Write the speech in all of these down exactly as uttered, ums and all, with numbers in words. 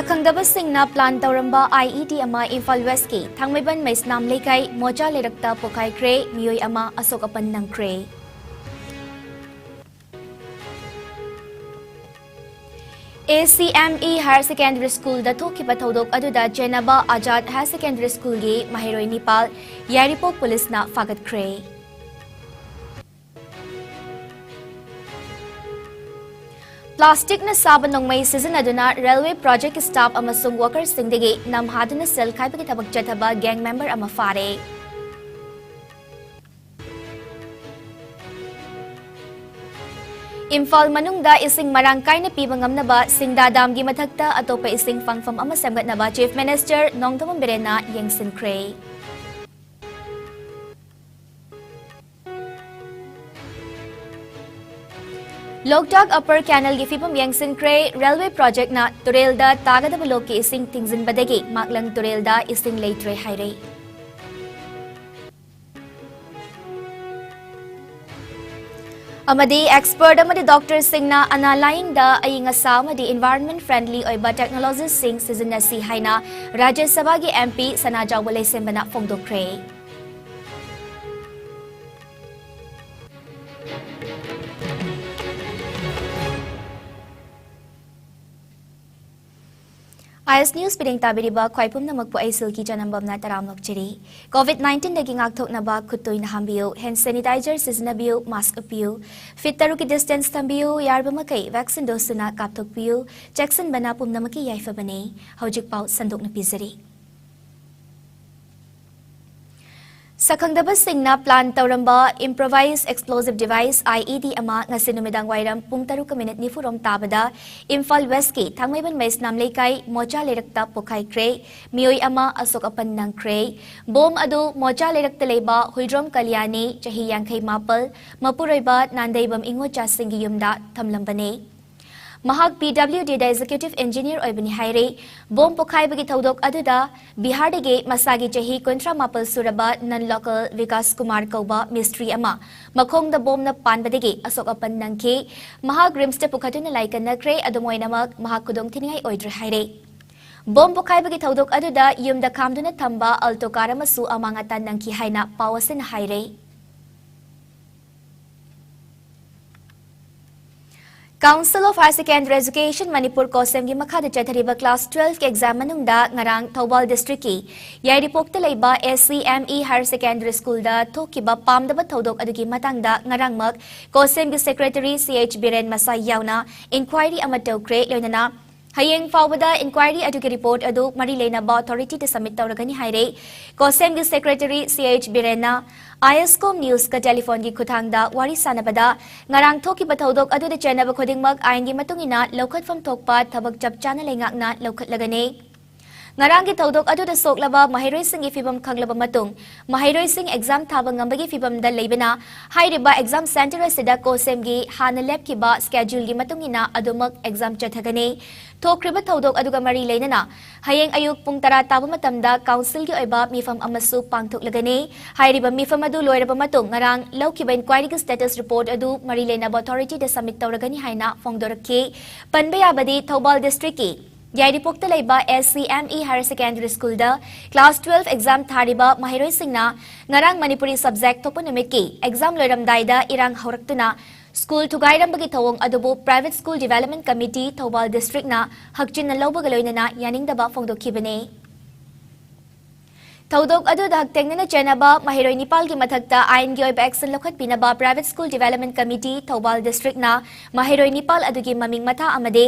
ꯈꯪꯗꯕꯁꯤꯡꯅ plan ꯇꯧꯔꯝꯕ ꯑꯥꯏ E ꯗꯤ ꯑꯃ ꯏꯝꯐꯥꯜ ꯋꯦꯁꯀꯤ ꯊꯥꯡꯃꯩꯕꯟ ꯃꯩꯁꯅꯥꯝ ꯂꯩꯀꯥꯏ ꯃꯣꯆꯥ ꯂꯩꯔꯛꯇ ꯄꯣꯈꯥꯏꯈ꯭ꯔꯦ, ꯃꯤꯑꯣꯏ ꯑꯃ ꯑꯁꯣꯛ ꯑꯄꯟ ꯅꯪꯈ꯭ꯔꯦ꯫ ꯑꯦ ꯁꯤ ꯑꯦꯝ ꯏ ꯍꯥꯌꯔ ꯁꯦꯀꯦꯟꯗꯔꯤ ꯁ꯭ꯀꯨꯜꯗ ꯊꯣꯛꯈꯤꯕ ꯊꯧꯗꯣꯛ ꯑꯗꯨꯗ ꯆꯦꯟꯅꯕ ꯑꯖꯥꯗ ꯍꯥꯌꯔ ꯁꯦꯀꯦꯟꯗꯔꯤ ꯁ꯭ꯀꯨꯜꯒꯤ ꯃꯍꯩꯔꯣꯏ ꯅꯤꯄꯥꯜ ꯌꯥꯏꯔꯤꯄꯣꯛ ꯄꯨꯂꯤꯁꯅ ꯐꯥꯒꯠꯈ꯭ꯔꯦ꯫ ꯄ꯭ꯂꯥꯁꯇꯤꯛꯅ ꯁꯥꯕ ꯅꯣꯡꯃꯩ ꯁꯤꯖꯤꯟꯅꯗꯨꯅ ꯔꯦꯜꯋꯦ ꯄ꯭ꯔꯣꯖꯦꯛꯀꯤ ꯁ꯭ꯇꯥꯐ ꯑꯃꯁꯨꯡ ꯋꯥꯀꯔꯁꯤꯡꯗꯒꯤ ꯅꯝ ꯍꯥꯗꯨꯅ ꯁꯦꯜ ꯈꯥꯏꯕꯒꯤ ꯊꯕꯛ ꯆꯠꯊꯕ ꯒꯦꯡ ꯃꯦꯝꯕꯔ ꯑꯃ ꯐꯥꯔꯦ꯫ ꯏꯝꯐꯥꯜ ꯃꯅꯨꯡꯗ ꯏꯁꯤꯡ ꯃꯔꯥꯡ ꯀꯥꯏꯅ ꯄꯤꯕ ꯉꯝꯅꯕ ꯁꯤꯡꯗꯥ ꯗꯥꯝꯒꯤ ꯃꯊꯛꯇ ꯑꯇꯣꯞꯄ ꯏꯁꯤꯡ ꯐꯪꯐꯝ ꯑꯃ ꯁꯦꯝꯒꯠꯅꯕ ꯆꯤꯐ ꯃꯤꯅꯤꯁꯇꯔ ꯅꯣꯡꯊꯣꯝꯕꯝ ꯕꯤꯔꯦꯟꯅ ꯌꯦꯡꯁꯤꯟꯈ꯭ꯔꯦ꯫ ꯂꯣꯛꯇꯥꯛ ꯑꯄꯔ ꯀꯦꯅꯦꯜꯒꯤ ꯐꯤꯕꯝ ꯌꯦꯡꯁꯤꯟꯈ꯭ꯔꯦ꯫ ꯔꯦꯜꯋꯦ ꯄ꯭ꯔꯣꯖꯦꯛꯅ ꯇꯨꯔꯦꯜꯗ ꯇꯥꯒꯗꯕ ꯂꯣꯛꯀꯤ ꯏꯁꯤꯡ ꯊꯤꯡꯖꯤꯟꯕꯗꯒꯤ ꯃꯥꯛꯂꯪ ꯇꯨꯔꯦꯜꯗ ꯏꯁꯤꯡ ꯂꯩꯇ꯭ꯔꯦ ꯍꯥꯏꯔꯦ꯫ ꯑꯃꯗꯤ ꯑꯦꯛꯁꯄꯔꯠ ꯑꯃꯗꯤ ꯗꯣꯛꯇꯔꯁꯤꯡꯅ ꯑꯅꯥ ꯂꯥꯌꯦꯡꯗ ꯑꯏꯪ ꯑꯁꯥ ꯑꯃꯗꯤ ꯏꯟꯚꯥꯏꯔꯟꯃꯦꯟ ꯐ꯭ꯔꯦꯟꯗꯂꯤ ꯑꯣꯏꯕ ꯇꯦꯛꯅꯣꯂꯣꯖꯤꯁꯤꯡ ꯁꯤꯖꯤꯟꯅꯁꯤ ꯍꯥꯏꯅ ꯔꯥꯖ꯭ꯌ ꯁꯚꯥꯒꯤ ꯑꯦꯝ ꯄꯤ ꯁꯅꯥꯖꯥꯎꯕ ꯂꯩꯁꯦꯝꯕꯅ ꯐꯣꯡꯗꯣꯛꯈ꯭ꯔꯦ꯫ ꯑꯥꯏ ꯑꯦꯁ ꯅ꯭ꯌꯨꯁ ꯄꯤꯔꯦꯡ ꯇꯥꯕꯤꯔꯤꯕ ꯈ꯭ꯋꯥꯏ ꯄꯨꯝꯅꯃꯛꯄꯨ ꯑꯩ ꯁꯤꯜꯀꯤ ꯆꯅꯝꯕꯝꯅ ꯇꯔꯥꯝꯅ ꯑꯣꯛꯆꯔꯤ꯫ ꯀꯣꯚꯤꯗ ꯅꯥꯏꯟꯇꯤꯟꯗꯒꯤ ꯉꯥꯛꯊꯣꯛꯅꯕ ꯈꯨꯠ ꯇꯣꯏꯅ ꯍꯥꯝꯕꯤꯌꯨ, ꯍꯦꯟ ꯁꯦꯅꯤꯇꯥꯏꯖꯔ ꯁꯤꯖꯤꯟꯅꯕꯤꯌꯨ, ꯃꯥꯁꯛ ꯎꯞꯄꯤꯌꯨ, ꯐꯤꯠ ꯇꯔꯨꯛꯀꯤ ꯗꯤꯁꯇꯦꯟꯁ ꯊꯝꯕꯤꯌꯨ, ꯌꯥꯔꯤꯕ ꯃꯈꯩ ꯚꯦꯛꯁꯤꯟ ꯗꯣꯁ ꯁꯨꯅ ꯀꯥꯞꯊꯣꯛꯄꯤꯌꯨ꯫ ꯆꯦꯛꯁꯤꯟꯕꯅ ꯄꯨꯝꯅꯃꯛꯀꯤ ꯌꯥꯏꯐꯕꯅꯤ꯫ ꯍꯧꯖꯤꯛ ꯄꯥꯎ ꯁꯟꯗꯣꯛꯅ ꯄꯤꯖꯔꯤ꯫ ꯁꯛꯈꯪꯗꯕꯁꯤꯡꯅ ꯄ꯭ꯂꯥꯟ ꯇꯧꯔꯝꯕ ꯏꯝꯄ꯭ꯔꯣꯚꯥꯏꯖ ꯑꯦꯛꯁꯄ꯭ꯂꯣꯖꯤꯚ ꯗꯤꯚꯥꯏꯁ, ꯑꯥꯏ ꯏ ꯗꯤ, ꯑꯃ ꯉꯁꯤ ꯅꯨꯃꯤꯗꯥꯡ ꯋꯥꯏꯔꯝ ꯄꯨꯡ ꯇꯔꯨꯛꯀ ꯃꯤꯅꯤꯠ ꯅꯤꯐꯨꯔꯣꯝ ꯇꯥꯕꯗ ꯏꯝꯐꯥꯜ ꯋꯦꯁꯀꯤ ꯊꯥꯡꯃꯩꯕꯟ ꯃꯩꯁꯅꯥꯝ ꯂꯩꯀꯥꯏ ꯃꯣꯆꯥ ꯂꯩꯔꯛꯇ ꯄꯣꯈꯥꯏꯈ꯭ꯔꯦ꯫ ꯃꯤꯑꯣꯏ ꯑꯃ ꯑꯁꯣꯛ ꯑꯄꯟ ꯅꯪꯈ꯭ꯔꯦ꯫ ꯕꯣꯝ ꯑꯗꯨ ꯃꯣꯆꯥ ꯂꯩꯔꯛꯇ ꯂꯩꯕ ꯍꯨꯏꯗ꯭ꯔꯣꯝ ꯀꯂꯤꯌꯥꯅꯤ, ꯆꯍꯤ ꯌꯥꯡꯈꯩ ꯃꯥꯄꯜ, ꯃꯄꯨꯔꯣꯏꯕ ꯅꯥꯟꯗꯩꯕꯝ ꯏꯉꯣꯆꯥꯁꯤꯡꯒꯤ ꯌꯨꯝꯗ ꯊꯝꯂꯝꯕꯅꯦ꯫ ꯃꯍꯥꯛ ꯄꯤ ꯗꯕ꯭ꯂꯤꯎ ꯗꯤꯗ ꯑꯦꯛꯖꯤꯀ꯭ꯌꯨꯇꯤꯚ ꯏꯟꯖꯤꯅꯤꯌꯔ ꯑꯣꯏꯕꯅꯤ ꯍꯥꯏꯔꯤ꯫ ꯕꯣꯝ ꯄꯣꯈꯥꯏꯕꯒꯤ ꯊꯧꯗꯣꯛ ꯑꯗꯨꯗ ꯕꯤꯍꯥꯔꯗꯒꯤ ꯃꯁꯥꯒꯤ ꯆꯍꯤ ꯀꯨꯟꯊ꯭ꯔꯥ ꯃꯥꯄꯜ ꯁꯨꯔꯕ ꯅꯟ ꯂꯣꯀꯦꯜ ꯕꯤꯀꯥꯁ ꯀꯨꯃꯥꯔ ꯀꯧꯕ ꯃꯤꯁꯇ꯭ꯔꯤ ꯑꯃ ꯃꯈꯣꯡꯗ ꯕꯣꯝꯅ ꯄꯥꯟꯕꯗꯒꯤ ꯑꯁꯣꯛ ꯑꯄꯟ ꯅꯪꯈꯤ꯫ ꯃꯍꯥꯛ ꯔꯤꯝꯁꯇ ꯄꯨꯈꯠꯇꯨꯅ ꯂꯥꯏꯀꯠꯅꯈ꯭ꯔꯦ꯫ ꯑꯗꯨꯝ ꯑꯣꯏꯅꯃꯛ, ꯃꯍꯥꯛ ꯈꯨꯗꯣꯡ ꯊꯤꯅꯤꯡꯉꯥꯏ ꯑꯣꯏꯗ꯭ꯔꯦ ꯍꯥꯏꯔꯦ꯫ ꯕꯣꯝ ꯄꯣꯈꯥꯏꯕꯒꯤ ꯊꯧꯗꯣꯛ ꯑꯗꯨꯗ ꯌꯨꯝꯗ ꯈꯥꯝꯗꯨꯅ ꯊꯝꯕ ꯑꯜꯇꯣ ꯀꯥꯔ ꯑꯃꯁꯨ ꯑꯃꯥꯡ ꯑꯇꯥ ꯅꯪꯈꯤ ꯍꯥꯏꯅ ꯄꯥꯎ ꯑꯁꯤꯅ ꯍꯥꯏꯔꯦ꯫ Council of Higher Secondary Education Manipur, COHSEM ꯒꯤ ꯃꯈꯥꯗ ꯆꯠꯊꯔꯤꯕ class twelve ꯀꯤ exam ꯃꯅꯨꯡꯗ ꯉꯔꯥꯡ ꯊꯧꯕꯥꯜ district ꯀꯤ ꯌꯥꯏꯔꯤꯄꯣꯛꯇ ꯂꯩꯕ S C M E Higher Secondary School ꯗ ꯊꯣꯛꯈꯤꯕ ꯄꯥꯝꯗꯕ ꯊꯧꯗꯣꯛ ꯑꯗꯨꯒꯤ ꯃꯇꯥꯡꯗ ꯉꯔꯥꯡꯃꯛ COHSEM ꯒꯤ secretary C H ꯕꯤꯔꯦꯟ ꯃꯁꯥꯏ ꯌꯥꯎꯅ inquiry ꯑꯃ ꯇꯧꯈ꯭ꯔꯦ꯫ ꯂꯣꯏꯅꯅ ꯍꯌꯦꯡ ꯐꯥꯎꯕꯗ inquiry ꯑꯗꯨꯒꯤ report ꯑꯗꯨ ꯃꯔꯤ ꯂꯩꯅꯕ authority ꯗ submit ꯇꯧꯔꯒꯅꯤ ꯍꯥꯏꯔꯦ꯫ COHSEM ꯒꯤ secretary C H ꯕꯤꯔꯦꯟꯅ ISCOM News ꯀ telephone ꯒꯤ ꯈꯨꯠꯊꯥꯡꯗ ꯋꯥꯔꯤ ꯁꯥꯟꯅꯕꯗ, ꯉꯔꯥꯡ ꯊꯣꯛꯈꯤꯕ ꯊꯧꯗꯣꯛ ꯑꯗꯨꯗ ꯆꯦꯟꯅꯕ ꯈꯨꯗꯤꯡꯃꯛ ꯑꯥꯏꯟꯒꯤ ꯃꯇꯨꯡ ꯏꯟꯅ ꯂꯧꯈꯠꯐꯝ ꯊꯣꯛꯄ ꯊꯕꯛ ꯆꯞ ꯆꯥꯅ ꯂꯩꯉꯥꯛꯅ ꯂꯧꯈꯠꯂꯒꯅꯤ꯫ ꯉꯔꯥꯡꯒꯤ ꯊꯧꯗꯣꯛ ꯑꯗꯨꯗ ꯁꯣꯛꯂꯕ ꯃꯍꯩꯔꯣꯏꯁꯤꯡꯒꯤ ꯐꯤꯕꯝ ꯈꯪꯂꯕ ꯃꯇꯨꯡ, ꯃꯍꯩꯔꯣꯏꯁꯤꯡ exam ꯊꯥꯕ ꯉꯝꯕꯒꯤ ꯐꯤꯕꯝꯗ ꯂꯩꯕꯅ, ꯍꯥꯏꯔꯤꯕ exam center ꯑꯁꯤꯗ COHSEM ꯒꯤ ꯍꯥꯟꯅ ꯂꯦꯞꯈꯤꯕ schedule ꯒꯤ ꯃꯇꯨꯡ ꯏꯟꯅ ꯑꯗꯨꯃꯛ exam ꯆꯠꯊꯒꯅꯤ꯫ ꯊꯣꯛꯈ꯭ꯔꯤꯕ ꯊꯧꯗꯣꯛ ꯑꯗꯨꯒ ꯃꯔꯤ ꯂꯩꯅꯅ ꯍꯌꯦꯡ ꯑꯌꯨꯛ ꯄꯨꯡ ꯇꯔꯥ ꯇꯥꯕ ꯃꯇꯝꯗ council ꯒꯤ ꯑꯣꯏꯕ ꯃꯤꯐꯝ ꯑꯃꯁꯨ ꯄꯥꯡꯊꯣꯛꯂꯒꯅꯤ꯫ ꯍꯥꯏꯔꯤꯕ ꯃꯤꯐꯝ ꯑꯗꯨ ꯂꯣꯏꯔꯕ ꯃꯇꯨꯡ, ꯉꯔꯥꯡ ꯂꯧꯈꯤꯕ inquiry ꯒꯤ status report ꯑꯗꯨ ꯃꯔꯤ ꯂꯩꯅꯕ authority ꯗ submit ꯇꯧꯔꯒꯅꯤ ꯍꯥꯏꯅ ꯐꯣꯡꯗꯣꯔꯛꯈꯤ꯫ ꯄꯟꯕ ꯌꯥꯕꯗꯤ, ꯊꯧꯕꯥꯜ district ꯀꯤ ꯌꯥꯏꯔꯤꯄꯣꯛꯇ ꯂꯩꯕ S C M E Higher Secondary School ꯗ class twelve exam ꯊꯥꯔꯤꯕ ꯃꯍꯩꯔꯣꯏꯁꯤꯡꯅ ꯉꯔꯥꯡ ꯃꯅꯤꯄꯨꯔꯤ subject ꯊꯣꯛꯄ ꯅꯨꯃꯤꯠꯀꯤ exam ꯂꯣꯏꯔꯝꯗꯥꯏꯗ ꯏꯔꯥꯡ ꯍꯧꯔꯛꯇꯨꯅ school ꯊꯨꯒꯥꯏꯔꯝꯕꯒꯤ ꯊꯧꯑꯣꯡ ꯑꯗꯨꯕꯨ Private School Development Committee, Thoubal district ꯅ ꯍꯛꯆꯤꯟꯅ ꯂꯧꯕꯒ ꯂꯣꯏꯅꯅ ꯌꯥꯅꯤꯡꯗꯕ ꯐꯣꯡꯗꯣꯛꯈꯤꯕꯅꯤ꯫ ꯊꯧꯗꯣꯛ ꯑꯗꯨꯗ ꯍꯛꯊꯦꯡꯅꯅ ꯆꯦꯟꯅꯕ ꯃꯍꯩꯔꯣꯏ ꯅꯤꯄꯥꯜꯒꯤ ꯃꯊꯛꯇ ꯑꯥꯏꯟꯒꯤ ꯑꯣꯏꯕ action ꯂꯧꯈꯠꯄꯤꯅꯕ Private School Development Committee, Thoubal district ꯅ ꯃꯍꯩꯔꯣꯏ ꯅꯤꯄꯥꯜ ꯑꯗꯨꯒꯤ ꯃꯃꯤꯡ ꯃꯊꯥ ꯑꯃꯗꯤ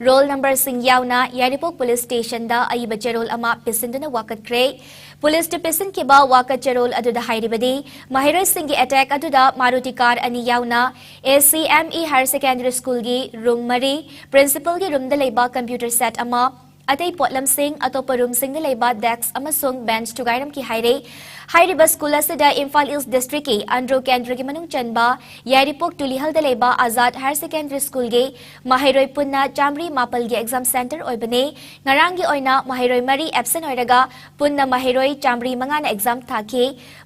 roll number ꯁꯤꯡ ꯌꯥꯎꯅ ꯌꯥꯏꯔꯤꯄꯣꯛ police station ꯗ ꯑꯏꯕ ꯆꯦꯔꯣꯜ ꯑꯃ ꯄꯤꯁꯤꯟꯗꯨꯅ ꯋꯥꯀꯠꯈ꯭ꯔꯦ꯫ Police ꯇ ꯄꯤꯁꯤꯟꯈꯤꯕ ꯋꯥꯀꯠ ꯆꯦꯔꯣꯜ ꯑꯗꯨꯗ ꯍꯥꯏꯔꯤꯕꯗꯤ, ꯃꯍꯩꯔꯣꯏꯁꯤꯡꯒꯤ attack ꯑꯗꯨꯗ Maruti car ꯑꯅꯤ ꯌꯥꯎꯅ S C M E Higher Secondary School ꯒꯤ room ꯃꯔꯤ, principal ꯒꯤ room ꯗ ꯂꯩꯕ computer set ꯑꯃ, ꯑꯇꯩ ꯄꯣꯠꯂꯝꯁꯤꯡ, ꯑꯇꯣꯞꯄ room ꯁꯤꯡꯗ ꯂꯩꯕ desk ꯑꯃꯁꯨꯡ bench ꯊꯨꯒꯥꯏꯔꯝꯈꯤ ꯍꯥꯏꯔꯦ꯫ ꯍꯥꯏꯔꯤꯕ school ꯑꯁꯤꯗ ꯏꯝꯐꯥꯜ East district ꯀꯤ ꯑꯟꯗ꯭ꯔꯣ ꯀꯦꯟꯗ꯭ꯔꯒꯤ ꯃꯅꯨꯡ ꯆꯟꯕ ꯌꯥꯏꯔꯤꯄꯣꯛ ꯇꯨꯂꯤꯍꯜꯗ ꯂꯩꯕ Azad Higher Secondary School ꯒꯤ ꯃꯍꯩꯔꯣꯏ ꯄꯨꯟꯅ ꯆꯥꯃꯔꯤ ꯃꯥꯄꯜꯒꯤ exam center ꯑꯣꯏꯕꯅꯤ꯫ ꯉꯔꯥꯡꯒꯤ ꯑꯣꯏꯅ ꯃꯍꯩꯔꯣꯏ ꯃꯔꯤ absent ꯑꯣꯏꯔꯒ ꯄꯨꯟꯅ ꯃꯍꯩꯔꯣꯏ ꯆꯥꯃꯔꯤ ꯃꯉꯥꯅ exam ꯊꯥꯈꯤ꯫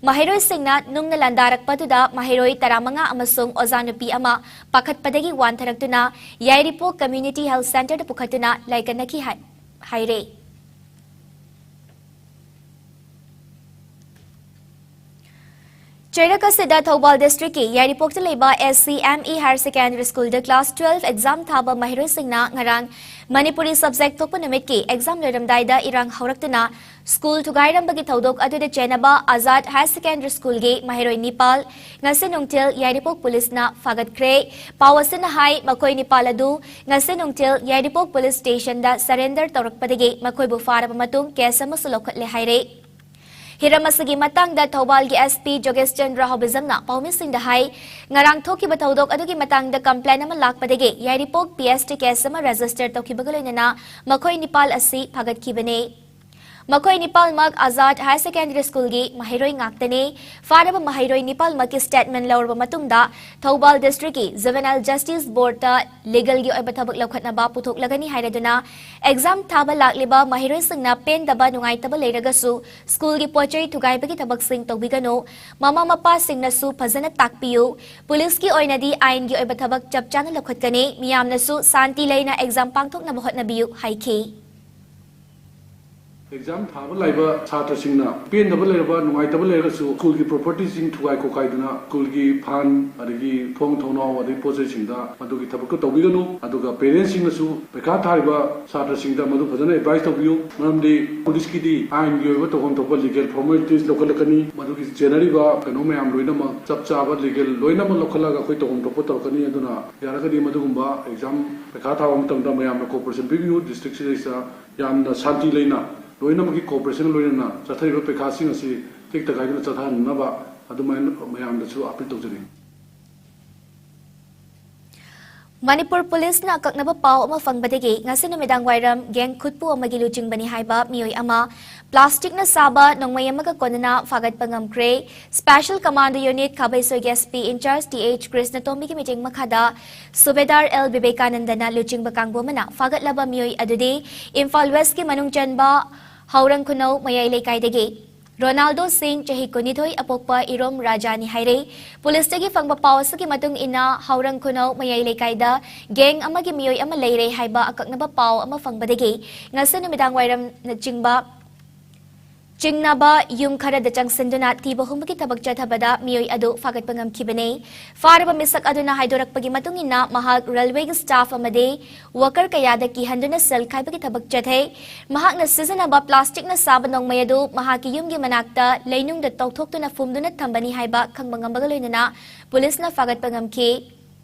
ꯃꯍꯩꯔꯣꯏꯁꯤꯡꯅ ꯅꯨꯡꯅ ꯂꯥꯟꯗꯥꯔꯛꯄꯗꯨꯗ ꯃꯍꯩꯔꯣꯏ ꯇꯔꯥꯃꯉꯥ ꯑꯃꯁꯨꯡ ꯑꯣꯖꯥ ꯅꯨꯄꯤ ꯑꯃ ꯄꯥꯈꯠꯄꯗꯒꯤ ꯋꯥꯟꯊꯔꯛꯇꯨꯅ ꯌꯥꯏꯔꯤꯄꯣꯛ Community Health Center ꯗ ꯄꯨꯈꯠꯇꯨꯅ ꯂꯥꯏꯀꯠꯅꯈꯤ ꯍꯥꯏ-, ꯍꯥꯏꯔꯦ꯫ ꯆꯩꯔꯛ ꯑꯁꯤꯗ ꯊꯧꯕꯥꯜ ꯗꯤꯁꯇ꯭ꯔꯤꯛꯀꯤ ꯌꯥꯏꯔꯤꯄꯣꯛꯇ ꯂꯩꯕ S C M E Higher Secondary Schoolꯗ class twelve exam ꯊꯥꯕ ꯃꯍꯩꯔꯣꯏꯁꯤꯡꯅ ꯉꯔꯥꯡ ꯃꯅꯤꯄꯨꯔꯤ subject ꯊꯣꯛꯄ ꯅꯨꯃꯤꯠꯀꯤ exam ꯂꯣꯏꯔꯝꯗꯥꯏꯗ ꯏꯔꯥꯡ ꯍꯧꯔꯛꯇꯨꯅ school ꯊꯨꯒꯥꯏꯔꯝꯕꯒꯤ ꯊꯧꯗꯣꯛ ꯑꯗꯨꯗ ꯆꯦꯟꯅꯕ Azad Higher Secondary Schoolꯒꯤ ꯃꯍꯩꯔꯣꯏ ꯅꯤꯄꯥꯜ ꯉꯁꯤ ꯅꯨꯡꯊꯤꯜ ꯌꯥꯏꯔꯤꯄꯣꯛ ꯄꯨꯂꯤꯁꯅ ꯐꯥꯒꯠꯈ꯭ꯔꯦ꯫ ꯄꯥꯎ ꯑꯁꯤꯅ ꯍꯥꯏ, ꯃꯈꯣꯏ ꯅꯤꯄꯥꯜ ꯑꯗꯨ ꯉꯁꯤ ꯅꯨꯡꯊꯤꯜ ꯌꯥꯏꯔꯤꯄꯣꯛ ꯄꯨꯂꯤꯁ ꯁ꯭ꯇꯦꯁꯟꯗ surrender ꯇꯧꯔꯛꯄꯗꯒꯤ ꯃꯈꯣꯏꯕꯨ ꯐꯥꯔꯕ ꯃꯇꯨꯡ case ꯑꯃꯁꯨ ꯂꯧꯈꯠꯂꯦ ꯍꯥꯏꯔꯦ꯫ ꯍꯤꯔꯝ ꯑꯁꯤꯒꯤ ꯃꯇꯥꯡꯗ ꯊꯧꯕꯥꯜꯒꯤ S P ꯖꯣꯒꯦꯁ ꯆꯟꯗ꯭ꯔ ꯍꯣꯕꯤꯖꯝꯅ ꯄꯥꯎꯃꯤꯁꯤꯡꯗ ꯍꯥꯏ, ꯉꯔꯥꯡ ꯊꯣꯛꯈꯤꯕ ꯊꯧꯗꯣꯛ ꯑꯗꯨꯒꯤ ꯃꯇꯥꯡꯗ complaint ꯑꯃ ꯂꯥꯛꯄꯗꯒꯤ ꯌꯥꯏꯔꯤꯄꯣꯛ P S T case ꯑꯃ register ꯇꯧꯈꯤꯕꯒ ꯂꯣꯏꯅꯅ ꯃꯈꯣꯏ ꯅꯤꯄꯥꯜ ꯑꯁꯤ ꯐꯥꯒꯠꯈꯤꯕꯅꯤ꯫ ꯃꯈꯣꯏ ꯅꯤꯄꯥꯜꯃꯛ Azad Higher Secondary Schoolꯒꯤ ꯃꯍꯩꯔꯣꯏ ꯉꯥꯛꯇꯅꯤ꯫ ꯐꯥꯔꯕ ꯃꯍꯩꯔꯣꯏ ꯅꯤꯄꯥꯜꯃꯛꯀꯤ statement ꯂꯧꯔꯕ ꯃꯇꯨꯡꯗ ꯊꯧꯕꯥꯜ ꯗꯤꯁꯇ꯭ꯔꯤꯛꯀꯤ Juvenile Justice Boardꯇ legalꯒꯤ ꯑꯣꯏꯕ ꯊꯕꯛ ꯂꯧꯈꯠꯅꯕ ꯄꯨꯊꯣꯛꯂꯒꯅꯤ ꯍꯥꯏꯔꯗꯨꯅ exam ꯊꯥꯕ ꯂꯥꯛꯂꯤꯕ ꯃꯍꯩꯔꯣꯏꯁꯤꯡꯅ ꯄꯦꯟꯗꯕ ꯅꯨꯡꯉꯥꯏꯇꯕ ꯂꯩꯔꯒꯁꯨ schoolꯒꯤ ꯄꯣꯠ ꯆꯩ ꯊꯨꯒꯥꯏꯕꯒꯤ ꯊꯕꯛꯁꯤꯡ ꯇꯧꯕꯤꯒꯅꯨ꯫ ꯃꯃꯥ ꯃꯄꯥꯁꯤꯡꯅꯁꯨ ꯐꯖꯅ ꯇꯥꯛꯄꯤꯌꯨ꯫ ꯄꯨꯂꯤꯁꯀꯤ ꯑꯣꯏꯅꯗꯤ ꯑꯥꯏꯟꯒꯤ ꯑꯣꯏꯕ ꯊꯕꯛ ꯆꯞ ꯆꯥꯅ ꯂꯧꯈꯠꯀꯅꯤ꯫ ꯃꯤꯌꯥꯝꯅꯁꯨ ꯁꯥꯟꯇꯤ ꯂꯩꯅ exam ꯄꯥꯡꯊꯣꯛꯅꯕ ꯍꯣꯠꯅꯕꯤꯌꯨ ꯍꯥꯏꯈꯤ꯫ Exam ꯊꯥꯕ ꯂꯥꯛꯏꯕ ꯁꯥꯇ꯭ꯔꯁꯤꯡꯅ ꯄꯦꯟꯗꯕ ꯂꯩꯔꯕ, ꯅꯨꯡꯉꯥꯏꯇꯕ ꯂꯩꯔꯒꯁꯨ schoolꯒꯤ propertyꯁꯤꯡ ꯊꯨꯒꯥꯏ ꯈꯣꯀꯥꯏꯗꯨꯅ schoolꯒꯤ fund ꯑꯗꯒꯤ ꯊꯣꯡ ꯊꯣꯡꯅꯥꯎ ꯑꯗꯒꯤ ꯄꯣꯠ ꯆꯩꯁꯤꯡꯗ ꯃꯗꯨꯒꯤ ꯊꯕꯛꯇꯨ ꯇꯧꯕꯤꯒꯅꯨ꯫ ꯑꯗꯨꯒ parentsꯁꯤꯡꯅꯁꯨ ꯄꯩꯈꯥ ꯊꯥꯔꯤꯕ ꯁꯥꯇ꯭ꯔꯁꯤꯡꯗ ꯃꯗꯨ ꯐꯖꯅ advice ꯇꯧꯕꯤꯌꯨ꯫ ꯃꯔꯝꯗꯤ ꯄꯨꯂꯤꯁꯀꯤꯗꯤ ꯑꯥꯏꯟꯒꯤ ꯑꯣꯏꯕ ꯇꯧꯐꯝ ꯊꯣꯛꯄ legal formalities ꯂꯧꯈꯠꯂꯛꯀꯅꯤ꯫ ꯃꯗꯨꯒꯤ ꯆꯦꯟꯅꯔꯤꯕ ꯀꯩꯅꯣ ꯃꯌꯥꯝ ꯂꯣꯏꯅꯃꯛ ꯆꯞ ꯆꯥꯕ legal ꯂꯣꯏꯅꯃꯛ ꯂꯧꯈꯠꯂꯒ ꯑꯩꯈꯣꯏ ꯇꯧꯐꯝ ꯊꯣꯛꯄ ꯇꯧꯔꯛꯀꯅꯤ꯫ ꯑꯗꯨꯅ ꯌꯥꯔꯒꯗꯤ ꯃꯗꯨꯒꯨꯝꯕ exam ꯄꯩꯈꯥ ꯊꯥꯕ ꯃꯇꯝꯗ ꯃꯌꯥꯝꯅ cooperation ꯄꯤꯕꯤꯌꯨ꯫ Districtꯁꯤꯗꯩꯁꯤꯗ ꯌꯥꯝꯅ ꯁꯥꯟꯇꯤ ꯂꯩꯅ ꯂꯣꯏꯅꯃꯛꯀꯤ cooperation ꯂꯣꯏꯅꯅ ꯆꯠꯊꯔꯤꯕ ꯄꯩꯈꯥꯁꯤꯡ ꯑꯁꯤ ꯇꯦꯛꯇ ꯀꯥꯏꯗꯅ ꯆꯠꯊꯍꯟꯅꯕ ꯑꯗꯨꯃꯥꯏꯅ ꯃꯌꯥꯝꯗꯁꯨ appeal ꯇꯧꯖꯔꯤ꯫ ꯃꯅꯤꯄꯨꯔ ꯄꯨꯂꯤꯁꯅ ꯑꯀꯛꯅꯕ ꯄꯥꯎ ꯑꯃ ꯐꯪꯕꯗꯒꯤ ꯉꯁꯤ ꯅꯨꯃꯤꯗꯥꯡ ꯋꯥꯏꯔꯝ gang ꯈꯨꯠꯄꯨ ꯑꯃꯒꯤ ꯂꯨꯆꯤꯡꯕꯅꯤ ꯍꯥꯏꯕ ꯃꯤꯑꯣꯏ ꯑꯃ plasticꯅ ꯁꯥꯕ ꯅꯣꯡꯃꯩ ꯑꯃꯒ ꯀꯣꯟꯅꯅ ꯐꯥꯒꯠꯄ ꯉꯝꯈ꯭ꯔꯦ꯫ Special Commando Unit ꯈꯥꯕꯩꯁꯣꯏꯒꯤ S P in charge T H ꯀ꯭ꯔꯤꯁꯅꯇꯣꯝꯕꯤꯒꯤ ꯃꯤꯠꯌꯦꯡ ꯃꯈꯥꯗ ꯁꯨꯕꯦꯗꯥꯔ ꯑꯦꯜ ꯕꯤꯕꯦꯀꯥꯅꯟꯗꯅ ꯂꯨꯆꯤꯡꯕ ꯀꯥꯡꯕꯨ ꯑꯃꯅ ꯐꯥꯒꯠꯂꯕ ꯃꯤꯑꯣꯏ ꯑꯗꯨꯗꯤ ꯏꯝꯐꯥꯜ Westꯀꯤ ꯃꯅꯨꯡ ꯆꯟꯕ ꯍꯧꯔꯪ ꯈꯨꯅꯧ ꯃꯌꯥꯏ ꯂꯩꯀꯥꯏꯗꯒꯤ ꯔꯣꯅꯥꯜꯗꯣ ꯁꯤꯡ, ꯆꯍꯤ ꯀꯨꯟꯅꯤꯊꯣꯏ, ꯑꯄꯣꯛꯄ ꯏꯔꯣꯝ ꯔꯥꯖꯥꯅꯤ ꯍꯥꯏꯔꯦ꯫ ꯄꯨꯂꯤꯁꯇꯒꯤ ꯐꯪꯕ ꯄꯥꯎ ꯑꯁꯤꯒꯤ ꯃꯇꯨꯡ ꯏꯟꯅ, ꯍꯧꯔꯪ ꯈꯨꯅꯧ ꯃꯌꯥꯏ ꯂꯩꯀꯥꯏꯗ gang ꯑꯃꯒꯤ ꯃꯤꯑꯣꯏ ꯑꯃ ꯂꯩꯔꯦ ꯍꯥꯏꯕ ꯑꯀꯛꯅꯕ ꯄꯥꯎ ꯑꯃ ꯐꯪꯕꯗꯒꯤ ꯉꯁꯤ ꯅꯨꯃꯤꯗꯥꯡ ꯋꯥꯏꯔꯝꯅꯆꯤꯡꯕ ꯆꯤꯡꯅꯕ ꯌꯨꯝ ꯈꯔꯗ ꯆꯪꯁꯤꯟꯗꯨꯅ ꯊꯤꯕ ꯍꯨꯝꯕꯒꯤ ꯊꯕꯛ ꯆꯠꯊꯕꯗ ꯃꯤꯑꯣꯏ ꯑꯗꯨ ꯐꯥꯒꯠꯄ ꯉꯝꯈꯤꯕꯅꯤ꯫ ꯐꯥꯔꯕ ꯃꯤꯁꯛ ꯑꯗꯨꯅ ꯍꯥꯏꯗꯣꯔꯛꯄꯒꯤ ꯃꯇꯨꯡ ꯏꯟꯅ, ꯃꯍꯥꯛ ꯔꯦꯜꯋꯦꯒꯤ ꯁ꯭ꯇꯥꯐ ꯑꯃꯗꯤ ꯋꯥꯀꯔ ꯀꯌꯥꯗ ꯀꯤꯍꯟꯗꯨꯅ ꯁꯦꯜ ꯈꯥꯏꯕꯒꯤ ꯊꯕꯛ ꯆꯠꯊꯩ꯫ ꯃꯍꯥꯛꯅ ꯁꯤꯖꯤꯟꯅꯕ ꯄ꯭ꯂꯥꯁꯇꯤꯛꯅ ꯁꯥꯕ ꯅꯣꯡꯃꯩ ꯑꯗꯨ ꯃꯍꯥꯛꯀꯤ ꯌꯨꯝꯒꯤ ꯃꯅꯥꯛꯇ ꯂꯩꯅꯨꯡꯗ ꯇꯧꯊꯣꯛꯇꯨꯅ ꯐꯨꯝꯗꯨꯅ ꯊꯝꯕꯅꯤ ꯍꯥꯏꯕ ꯈꯪꯕ ꯉꯝꯕꯒ ꯂꯣꯏꯅꯅ ꯄꯨꯂꯤꯁꯅ ꯐꯥꯒꯠꯄ ꯉꯝꯈꯤ꯫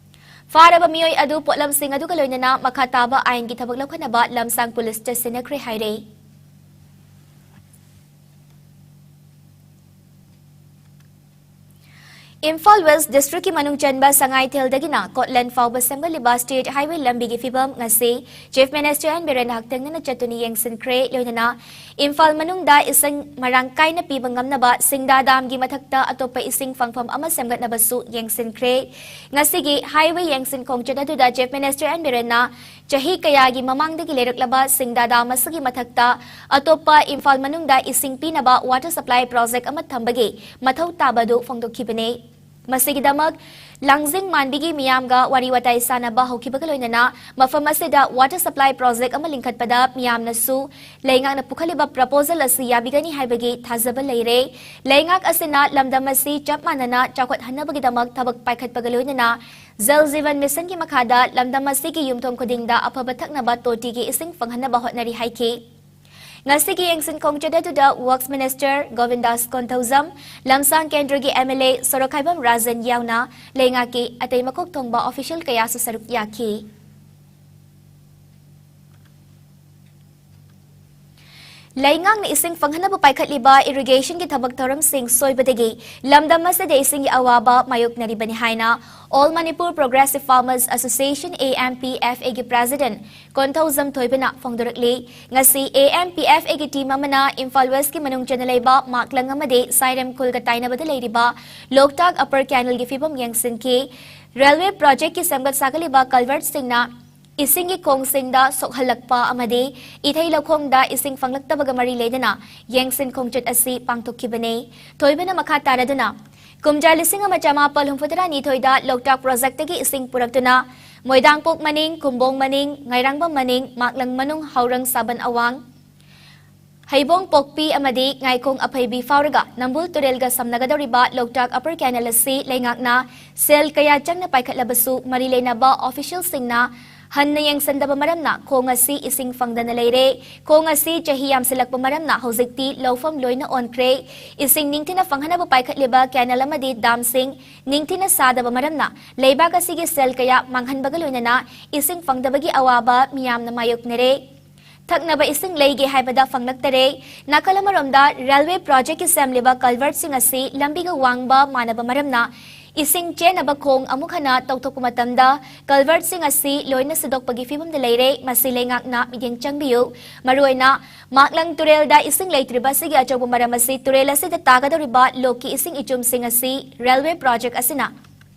ꯐꯥꯔꯕ ꯃꯤꯑꯣꯏ ꯑꯗꯨ ꯄꯣꯠꯂꯝꯁꯤꯡ ꯑꯗꯨꯒ ꯂꯣꯏꯅꯅ ꯃꯈꯥ ꯇꯥꯕ ꯑꯥꯏꯟꯒꯤ ꯊꯕꯛ ꯂꯧꯈꯠꯅꯕ ꯂꯝꯁꯥꯡ ꯄꯨꯂꯤꯁꯇ ꯁꯤꯟꯅꯈ꯭ꯔꯦ ꯍꯥꯏꯔꯦ꯫ ꯏꯝꯐꯥꯜ ꯋꯦꯁ ꯗꯤꯁꯇ꯭ꯔꯤꯛꯀꯤ ꯃꯅꯨꯡ ꯆꯟꯕ ꯁꯉꯥꯏꯊꯦꯜꯗꯒꯤꯅ ꯀꯣꯠꯂꯦꯟ ꯐꯥꯎꯕ ꯁꯦꯝꯒꯠꯂꯤꯕ ꯁ꯭ꯇꯦꯠ ꯍꯥꯏꯋꯦ ꯂꯝꯕꯤꯒꯤ ꯐꯤꯕꯝ ꯉꯁꯤ ꯆꯤꯐ ꯃꯤꯅꯤꯁꯇꯔ ꯑꯦꯟ ꯕꯤꯔꯦꯟꯅ ꯍꯛꯊꯦꯡꯅꯅ ꯆꯠꯇꯨꯅ ꯌꯦꯡꯁꯤꯟꯈ꯭ꯔꯦ꯫ ꯂꯣꯏꯅꯅ ꯏꯝꯐꯥꯜ ꯃꯅꯨꯡꯗ ꯏꯁꯤꯡ ꯃꯔꯥꯡ ꯀꯥꯏꯅ ꯄꯤꯕ ꯉꯝꯅꯕ ꯁꯤꯡꯗꯥ ꯗꯥꯝꯒꯤ ꯃꯊꯛꯇ ꯑꯇꯣꯞꯄ ꯏꯁꯤꯡ ꯐꯪꯐꯝ ꯑꯃ ꯁꯦꯝꯒꯠꯅꯕꯁꯨ ꯌꯦꯡꯁꯤꯟꯈ꯭ꯔꯦ꯫ ꯉꯁꯤꯒꯤ ꯍꯥꯏꯋꯦ ꯌꯦꯡꯁꯤꯟ ꯈꯣꯡꯆꯠ ꯑꯗꯨꯗ ꯆꯤꯐ ꯃꯤꯅꯤꯁꯇꯔ ꯑꯦꯟ ꯕꯤꯔꯦꯟꯅ ꯆꯍꯤ ꯀꯌꯥꯒꯤ ꯃꯃꯥꯡꯗꯒꯤ ꯂꯩꯔꯛꯂꯕ ꯁꯤꯡꯗꯥ ꯗꯥꯝ ꯑꯁꯤꯒꯤ ꯃꯊꯛꯇ ꯑꯇꯣꯞꯄ ꯏꯝꯐꯥꯜ ꯃꯅꯨꯡꯗ ꯏꯁꯤꯡ ꯄꯤꯅꯕ ꯋꯥꯇꯔ ꯁꯄ꯭ꯂꯥꯏ ꯄ꯭ꯔꯣꯖꯦꯛ ꯑꯃ ꯊꯝꯕꯒꯤ ꯃꯊꯧ ꯇꯥꯕ ꯑꯗꯨ ꯐꯣꯡꯗꯣꯛꯈꯤꯕꯅꯤ꯫ ꯃꯁꯤꯒꯤꯗꯃꯛ ꯂꯥꯡꯖꯤꯡ ꯃꯥꯟꯕꯤꯒꯤ ꯃꯤꯌꯥꯝꯒ ꯋꯥꯔꯤ ꯋꯥꯇꯥꯏ ꯁꯥꯟꯅꯕ ꯍꯧꯈꯤꯕꯒ ꯂꯣꯏꯅꯅ ꯃꯐꯝ ꯑꯁꯤꯗ ꯋꯥꯇꯔ ꯁꯄ꯭ꯂꯥꯏ ꯄ꯭ꯔꯣꯖꯦꯛ ꯑꯃ ꯂꯤꯡꯈꯠꯄꯗ ꯃꯤꯌꯥꯝꯅꯁꯨ ꯂꯩꯉꯥꯛꯅ ꯄꯨꯈꯠꯂꯤꯕ ꯄ꯭ꯔꯄꯣꯖꯦꯜ ꯑꯁꯤ ꯌꯥꯕꯤꯒꯅꯤ ꯍꯥꯏꯕꯒꯤ ꯊꯥꯖꯕ ꯂꯩꯔꯦ꯫ ꯂꯩꯉꯥꯛ ꯑꯁꯤꯅ ꯂꯝꯗꯝ ꯑꯁꯤ ꯆꯞ ꯃꯥꯟꯅꯅ ꯆꯥꯎꯈꯠꯍꯟꯅꯕꯒꯤꯗꯃꯛ ꯊꯕꯛ ꯄꯥꯏꯈꯠꯄꯒ ꯂꯣꯏꯅꯅ ꯖꯜ ꯖꯤꯕꯟ ꯃꯤꯁꯟꯒꯤ ꯃꯈꯥꯗ ꯂꯝꯗꯝ ꯑꯁꯤꯒꯤ ꯌꯨꯝꯊꯣꯡ ꯈꯨꯗꯤꯡꯗ ꯑꯐꯕ ꯊꯛꯅꯕ ꯇꯣꯇꯤꯒꯤ ꯏꯁꯤꯡ ꯐꯪꯍꯟꯅꯕ ꯍꯣꯠꯅꯔꯤ ꯍꯥꯏꯈꯤ꯫ ꯉꯁꯤꯒꯤ ꯌꯦꯡꯁꯤꯟ ꯈꯣꯡꯆꯠ ꯑꯗꯨꯗ ꯋꯔꯛꯁ ꯃꯤꯅꯤꯁꯇꯔ ꯒꯣꯕꯤꯟꯗꯥꯁ ꯀꯣꯟꯊꯧꯖꯝ, ꯂꯝꯁꯥꯡ ꯀꯦꯟꯗ꯭ꯔꯒꯤ ꯑꯦꯝ ꯑꯦꯜ ꯑꯦ ꯁꯣꯔꯣꯛꯈꯥꯏꯕꯝ ꯔꯥꯖꯟ ꯌꯥꯎꯅ ꯂꯩꯉꯥꯛꯀꯤ ꯑꯇꯩ ꯃꯀꯣꯛ ꯊꯣꯡꯕ ꯑꯣꯐꯤꯁꯤꯌꯦꯜ ꯀꯌꯥꯁꯨ ꯁꯔꯨꯛ ꯌꯥꯈꯤ꯫ ꯂꯩꯉꯥꯛꯅ ꯏꯁꯤꯡ ꯐꯪꯍꯟꯅꯕ ꯄꯥꯏꯈꯠꯂꯤꯕ ꯏꯔꯤꯒꯦꯁꯟꯒꯤ ꯊꯕꯛ ꯊꯧꯔꯝꯁꯤꯡ ꯁꯣꯏꯕꯗꯒꯤ ꯂꯝꯗꯝ ꯑꯁꯤꯗ ꯏꯁꯤꯡꯒꯤ ꯑꯋꯥꯕ ꯃꯥꯌꯣꯛꯅꯔꯤꯕꯅꯤ ꯍꯥꯏꯅ All Manipur Progressive Farmers Association, A M P F A ꯒꯤ ꯄ꯭ꯔꯦꯁꯤꯗꯦꯟꯠ ꯀꯣꯟꯊꯧꯖꯝ ꯊꯣꯏꯕꯅ ꯐꯣꯡꯗꯣꯔꯛꯂꯤ꯫ ꯉꯁꯤ A M P F A ꯒꯤ ꯇꯤꯝ ꯑꯃꯅ ꯏꯝꯐꯥꯜ ꯋꯦꯁꯀꯤ ꯃꯅꯨꯡ ꯆꯟꯅ ꯂꯩꯕ ꯃꯥꯛꯂꯪ ꯑꯃꯗꯤ ꯁꯥꯏꯔꯦꯝ ꯈꯨꯜꯒ ꯇꯥꯏꯅꯕꯗ ꯂꯩꯔꯤꯕ ꯂꯣꯛꯇꯥꯛ ꯑꯞꯄꯔ ꯀꯦꯅꯦꯜꯒꯤ ꯐꯤꯕꯝ ꯌꯦꯡꯁꯤꯟꯈꯤ꯫ ꯔꯦꯜꯋꯦ ꯄ꯭ꯔꯣꯖꯦꯛꯀꯤ ꯁꯦꯝꯒꯠ ꯁꯥꯒꯠꯂꯤꯕ ꯀꯜꯚꯔꯠꯁꯤꯡꯅ ꯏꯁꯤꯡꯒꯤ ꯈꯣꯡꯁꯤꯡꯗ ꯁꯣꯛꯍꯜꯂꯛꯄ ꯑꯃꯗꯤ ꯏꯊꯩ ꯂꯧꯈꯣꯡꯗ ꯏꯁꯤꯡ ꯐꯪꯂꯛꯇꯕꯒ ꯃꯔꯤ ꯂꯩꯅꯅ ꯌꯦꯡꯁꯤꯟ ꯈꯣꯡꯆꯠ ꯑꯁꯤ ꯄꯥꯡꯊꯣꯛꯈꯤꯕꯅꯤ꯫ ꯊꯣꯏꯕꯅ ꯃꯈꯥ ꯇꯥꯔꯗꯨꯅ, ꯀꯨꯝꯖꯥ ꯂꯤꯁꯤꯡ ꯑꯃ ꯆꯃꯥꯄꯜ ꯍꯨꯝꯐꯨꯇꯔꯥ ꯅꯤꯊꯣꯏꯗ ꯂꯣꯛꯇꯥꯛ ꯄ꯭ꯔꯣꯖꯦꯛꯇꯒꯤ ꯏꯁꯤꯡ ꯄꯨꯔꯛꯇꯨꯅ ꯃꯣꯏꯗꯥꯡꯄꯣꯛ ꯃꯅꯤꯡ, ꯈꯨꯝꯕꯣꯡ ꯃꯅꯤꯡ, ꯉꯥꯏꯔꯥꯡꯕꯝ ꯃꯅꯤꯡ, ꯃꯥꯛꯂꯪ ꯃꯅꯨꯡ, ꯍꯥꯎꯔꯪ ꯁꯥꯕꯟ ꯑꯋꯥꯡ, ꯍꯩꯕꯣꯡ ꯄꯣꯛꯄꯤ ꯑꯃꯗꯤ ꯉꯥꯏꯈꯣꯡ ꯑꯐꯩꯕꯤ ꯐꯥꯎꯔꯒ ꯅꯝꯕꯨꯜ ꯇꯨꯔꯦꯜꯒ ꯁꯝꯅꯒꯗꯧꯔꯤꯕ ꯂꯣꯛꯇꯥꯛ ꯑꯄꯔ ꯀꯦꯅꯦꯜ ꯑꯁꯤ ꯂꯩꯉꯥꯛꯅ ꯁꯦꯜ ꯀꯌꯥ ꯆꯪꯅ ꯄꯥꯏꯈꯠꯂꯕꯁꯨ ꯃꯔꯤ ꯂꯩꯅꯕ ꯑꯣꯐꯤꯁꯤꯌꯦꯜꯁꯤꯡꯅ ꯍꯟꯅ ꯌꯦꯡꯁꯤꯟꯗꯕ ꯃꯔꯝꯅ ꯈꯣꯡ ꯑꯁꯤ ꯏꯁꯤꯡ ꯐꯪꯗꯅ ꯂꯩꯔꯦ꯫ ꯈꯣꯡ ꯑꯁꯤ ꯆꯍꯤ ꯌꯥꯝꯁꯤꯜꯂꯛꯄ ꯃꯔꯝꯅ ꯍꯧꯖꯤꯛꯇꯤ ꯂꯧꯐꯝ ꯂꯣꯏꯅ ꯑꯣꯟꯈ꯭ꯔꯦ꯫ ꯏꯁꯤꯡ ꯅꯤꯡꯊꯤꯅ ꯐꯪꯍꯟꯅꯕ ꯄꯥꯏꯈꯠꯂꯤꯕ ꯀꯦꯅꯦꯜ ꯑꯃꯗꯤ ꯗꯥꯝꯁꯤꯡ ꯅꯤꯡꯊꯤꯅ ꯁꯥꯗꯕ ꯃꯔꯝꯅ ꯂꯩꯕꯥꯛ ꯑꯁꯤꯒꯤ ꯁꯦꯜ ꯀꯌꯥ ꯃꯥꯡꯍꯟꯕꯒ ꯂꯣꯏꯅꯅ ꯏꯁꯤꯡ ꯐꯪꯗꯕꯒꯤ ꯑꯋꯥꯕ ꯃꯤꯌꯥꯝꯅ ꯃꯥꯌꯣꯛꯅꯔꯦ꯫ ꯊꯛꯅꯕ ꯏꯁꯤꯡ ꯂꯩꯒꯦ ꯍꯥꯏꯕꯗ ꯐꯪꯂꯛꯇꯔꯦ꯫ ꯅꯥꯀꯜ ꯑꯃꯔꯣꯝꯗ ꯔꯦꯜꯋꯦ ꯄ꯭ꯔꯣꯖꯦꯛꯀꯤ ꯁꯦꯝꯂꯤꯕ ꯀꯜꯚꯔꯠꯁꯤꯡ ꯑꯁꯤ ꯂꯝꯕꯤꯒ ꯋꯥꯡꯕ ꯃꯥꯟꯅꯕ ꯃꯔꯝꯅ ꯏꯁꯤꯡ ꯆꯦꯟꯅꯕ ꯈꯣꯡ ꯑꯃꯨꯛ ꯍꯟꯅ ꯇꯧꯊꯣꯛꯄ ꯃꯇꯝꯗ ꯀꯜꯚꯔꯠꯁꯤꯡ ꯑꯁꯤ ꯂꯣꯏꯅ ꯁꯤꯗꯣꯛꯄꯒꯤ ꯐꯤꯕꯝꯗ ꯂꯩꯔꯦ꯫ ꯃꯁꯤ ꯂꯩꯉꯥꯛꯅ ꯃꯤꯠꯌꯦꯡ ꯆꯪꯕꯤꯌꯨ꯫ ꯃꯔꯨꯑꯣꯏꯅ ꯃꯥꯛꯂꯪ ꯇꯨꯔꯦꯜꯗ ꯏꯁꯤꯡ ꯂꯩꯇ꯭ꯔꯤꯕ ꯑꯁꯤꯒꯤ ꯑꯆꯧꯕ ꯃꯔꯝ ꯑꯁꯤ ꯇꯨꯔꯦꯜ ꯑꯁꯤꯗ ꯇꯥꯒꯗꯧꯔꯤꯕ ꯂꯣꯛꯀꯤ ꯏꯁꯤꯡ ꯏꯆꯨꯝꯁꯤꯡ ꯑꯁꯤ ꯔꯦꯜꯋꯦ ꯄ꯭ꯔꯣꯖꯦꯛ ꯑꯁꯤꯅ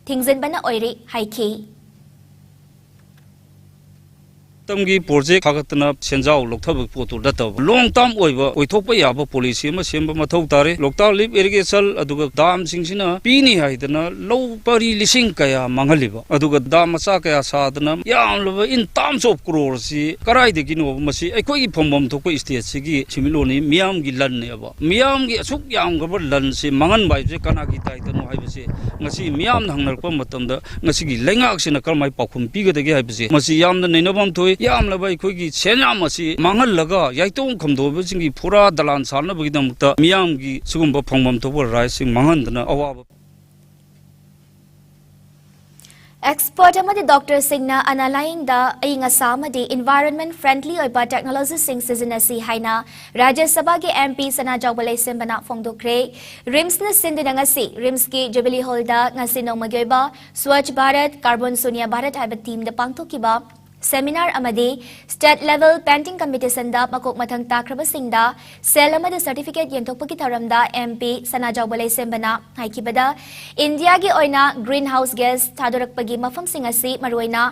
ꯊꯤꯡꯖꯤꯟꯕꯅ ꯑꯣꯏꯔꯦ ꯍꯥꯏꯈꯤ꯫ ꯃꯇꯝꯒꯤ ꯄ꯭ꯔꯣꯖꯦꯛ ꯊꯥꯒꯠꯇꯅ ꯁꯦꯟꯖꯥꯎ ꯂꯧꯊꯕꯒꯤ ꯄꯣꯠꯇꯨ ꯅꯠꯇꯕ, ꯂꯣꯡ ꯇꯥꯔꯝ ꯑꯣꯏꯕ ꯑꯣꯏꯊꯣꯛꯄ ꯌꯥꯕ ꯄꯣꯂꯤꯁꯤ ꯑꯃ ꯁꯦꯝꯕ ꯃꯊꯧ ꯇꯥꯔꯦ꯫ ꯂꯣꯛꯇꯥꯛ ꯂꯤꯐ ꯏꯔꯤꯒꯦꯁꯟ ꯑꯗꯨꯒ ꯗꯥꯝꯁꯤꯡꯁꯤꯅ ꯄꯤꯅꯤ ꯍꯥꯏꯗꯅ ꯂꯧ ꯄꯔꯤ ꯂꯤꯁꯤꯡ ꯀꯌꯥ ꯃꯥꯡꯍꯜꯂꯤꯕ, ꯑꯗꯨꯒ ꯗꯥꯝ ꯃꯆꯥ ꯀꯌꯥ ꯁꯥꯗꯅ ꯌꯥꯝꯂꯕ in terms of crore ꯁꯤ ꯀꯗꯥꯏꯗꯒꯤꯅꯣꯕ? ꯃꯁꯤ ꯑꯩꯈꯣꯏꯒꯤ ꯐꯪꯐꯝ ꯊꯣꯛꯄ ꯁ꯭ꯇꯦꯠꯁꯤꯒꯤ ꯁꯦꯟꯃꯤꯠꯂꯣꯟꯅꯤ, ꯃꯤꯌꯥꯝꯒꯤ ꯂꯟꯅꯦꯕ꯫ ꯃꯤꯌꯥꯝꯒꯤ ꯑꯁꯨꯛ ꯌꯥꯝꯈ꯭ꯔꯕ ꯂꯟꯁꯤ ꯃꯥꯡꯍꯟꯕ ꯍꯥꯏꯕꯁꯦ ꯀꯅꯥꯒꯤ ꯗꯥꯏꯇꯅꯣ ꯍꯥꯏꯕꯁꯦ ꯉꯁꯤ ꯃꯤꯌꯥꯝꯅ ꯍꯪꯅꯔꯛꯄ ꯃꯇꯝꯗ ꯉꯁꯤꯒꯤ ꯂꯩꯉꯥꯛꯁꯤꯅ ꯀꯔꯝꯍꯥꯏꯅ ꯄꯥꯎꯈꯨꯝ ꯄꯤꯒꯗꯒꯦ ꯍꯥꯏꯕꯁꯦ ꯃꯁꯤ ꯌꯥꯝꯅ ꯅꯩꯅꯐꯝ ꯊꯣꯛꯏ꯫ ꯌꯥꯝꯂꯕ ꯑꯩꯈꯣꯏꯒꯤ ꯁꯦꯟꯌꯥꯝ ꯑꯁꯤ ꯃꯥꯡꯍꯜꯂꯒ ꯌꯥꯏꯇꯣꯡ ꯈꯝꯗꯣꯛꯄꯁꯤꯡꯒꯤ ꯐꯨꯔꯥ ꯗꯂꯥꯟ ꯁꯥꯟꯅꯕꯒꯤꯗꯃꯛꯇ ꯃꯤꯌꯥꯝꯒꯤ ꯁꯤꯒꯨꯝꯕ ꯐꯪꯐꯝ ꯊꯣꯛꯄ ꯔꯥꯏꯠꯁꯤꯡ ꯃꯥꯡꯍꯟꯗꯅ ꯑꯋꯥꯕ ꯑꯦꯛꯁꯄꯔꯠ ꯑꯃꯗꯤ ꯗꯣꯛꯇꯔꯁꯤꯡꯅ ꯑꯅꯥ ꯂꯥꯌꯦꯡꯗ ꯑꯏꯪ ꯑꯁꯥ ꯑꯃꯗꯤ environment friendly ꯑꯣꯏꯕ ꯇꯦꯛꯅꯣꯂꯣꯖꯤꯁꯤꯡ ꯁꯤꯖꯤꯟꯅꯁꯤ ꯍꯥꯏꯅ ꯔꯥꯖ꯭ꯌ ꯁꯚꯥꯒꯤ MP ꯁꯅꯥꯖꯥꯎꯕ ꯂꯩꯁꯦꯝꯕꯅ ꯐꯣꯡꯗꯣꯛꯈ꯭ꯔꯦ꯫ ꯔꯤꯝꯁꯅ ꯁꯤꯟꯗꯨꯅ ꯉꯁꯤ ꯔꯤꯝꯁꯀꯤ ꯖꯨꯕꯤꯂꯤ ꯍꯣꯜꯗ ꯉꯁꯤ ꯅꯣꯡꯃꯒꯤ ꯑꯣꯏꯕ ꯁ꯭ꯋꯥꯆ ꯚꯥꯔꯠ, ꯀꯥꯔꯕꯣꯟ ꯁꯨꯟꯌ ꯚꯥꯔꯠ ꯍꯥꯏꯕ ꯊꯤꯝꯗ ꯄꯥꯡꯊꯣꯛꯈꯤꯕ ꯁꯦꯃꯤꯅꯥꯔ ꯑꯃꯗꯤ ꯁ꯭ꯇꯦꯠ ꯂꯦꯚꯦꯜ ꯄꯦꯟꯇꯤꯡ ꯀꯝꯄꯤꯇꯤꯁꯟꯗ ꯃꯀꯣꯛ ꯃꯊꯪ ꯇꯥꯈ꯭ꯔꯕꯁꯤꯡꯗ ꯁꯦꯜ ꯑꯃꯗꯤ ꯁꯔꯇꯤꯐꯤꯀꯦꯠ ꯌꯦꯟꯊꯣꯛꯄꯒꯤ ꯊꯧꯔꯝꯗ MP ꯁꯅꯥꯖꯥꯎꯕ ꯂꯩꯁꯦꯝꯕꯅ ꯍꯥꯏꯈꯤꯕꯗ, ꯏꯟꯗꯤꯌꯥꯒꯤ ꯑꯣꯏꯅ ꯒ꯭ꯔꯤꯟ ꯍꯥꯎꯁ ꯒ꯭ꯌꯥꯁ ꯊꯥꯗꯣꯔꯛꯄꯒꯤ ꯃꯐꯝꯁꯤꯡ ꯑꯁꯤ ꯃꯔꯨꯑꯣꯏꯅ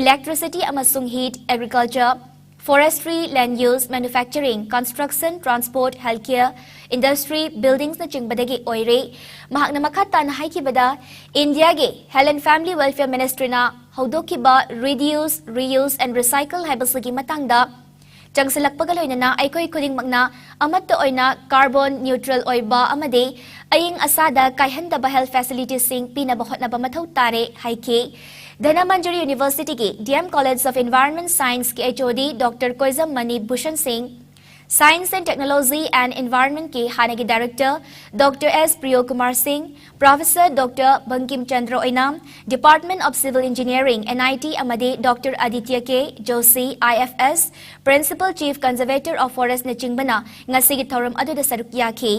electricity ꯑꯃꯁꯨꯡ heat, agriculture, forestry, land use, manufacturing, construction, transport, healthcare, industry, buildingsꯅꯆꯤꯡꯕꯗꯒꯤ ꯑꯣꯏꯔꯦ꯫ ꯃꯍꯥꯛꯅ ꯃꯈꯥ ꯇꯥꯅ ꯍꯥꯏꯈꯤꯕꯗ, ꯏꯟꯗꯤꯌꯥꯒꯤ Health and Family Welfare Ministryꯅ ꯍꯧꯗꯣꯛꯈꯤꯕ Reduce, Reuse and Recycle ꯍꯥꯏꯕꯁꯤꯒꯤ ꯃꯇꯥꯡꯗ ꯆꯪꯁꯤꯜꯂꯛꯄꯒ ꯂꯣꯏꯅꯅ ꯑꯩꯈꯣꯏ ꯈꯨꯗꯤꯡꯃꯛꯅ ꯑꯃꯠꯇ ꯑꯣꯏꯅ carbon neutral ꯑꯣꯏꯕ ꯑꯃꯗꯤ ꯑꯏꯪ ꯑꯁꯥꯗ ꯀꯥꯏꯍꯟꯗꯕ health facilityꯁꯤꯡ ꯄꯤꯅꯕ ꯍꯣꯠꯅꯕ ꯃꯊꯧ ꯇꯥꯔꯦ ꯍꯥꯏꯈꯤ꯫ ꯙꯅꯃꯟꯖꯨꯔꯤ Universityꯒꯤ D M College of Environment Scienceꯀꯤ H O D Doctor Koijam Mani Bhushan Singh, Science and Technology and Environmentꯀꯤ ꯍꯥꯟꯅꯒꯤ Director Doctor S ꯄ꯭ꯔꯤꯌꯣ ꯀꯨꯃꯥꯔ ꯁꯤꯡ, Professor Doctor Bangkim Chandra Oinam, Department of Civil Engineering, N I T ꯑꯃꯗꯤ Doctor Aditya K Joshi, I F S, Principal Chief Conservator of Forestꯅꯆꯤꯡꯕꯅ ꯉꯁꯤꯒꯤ ꯊꯧꯔꯝ ꯑꯗꯨꯗ ꯁꯔꯨꯛ ꯌꯥꯈꯤ꯫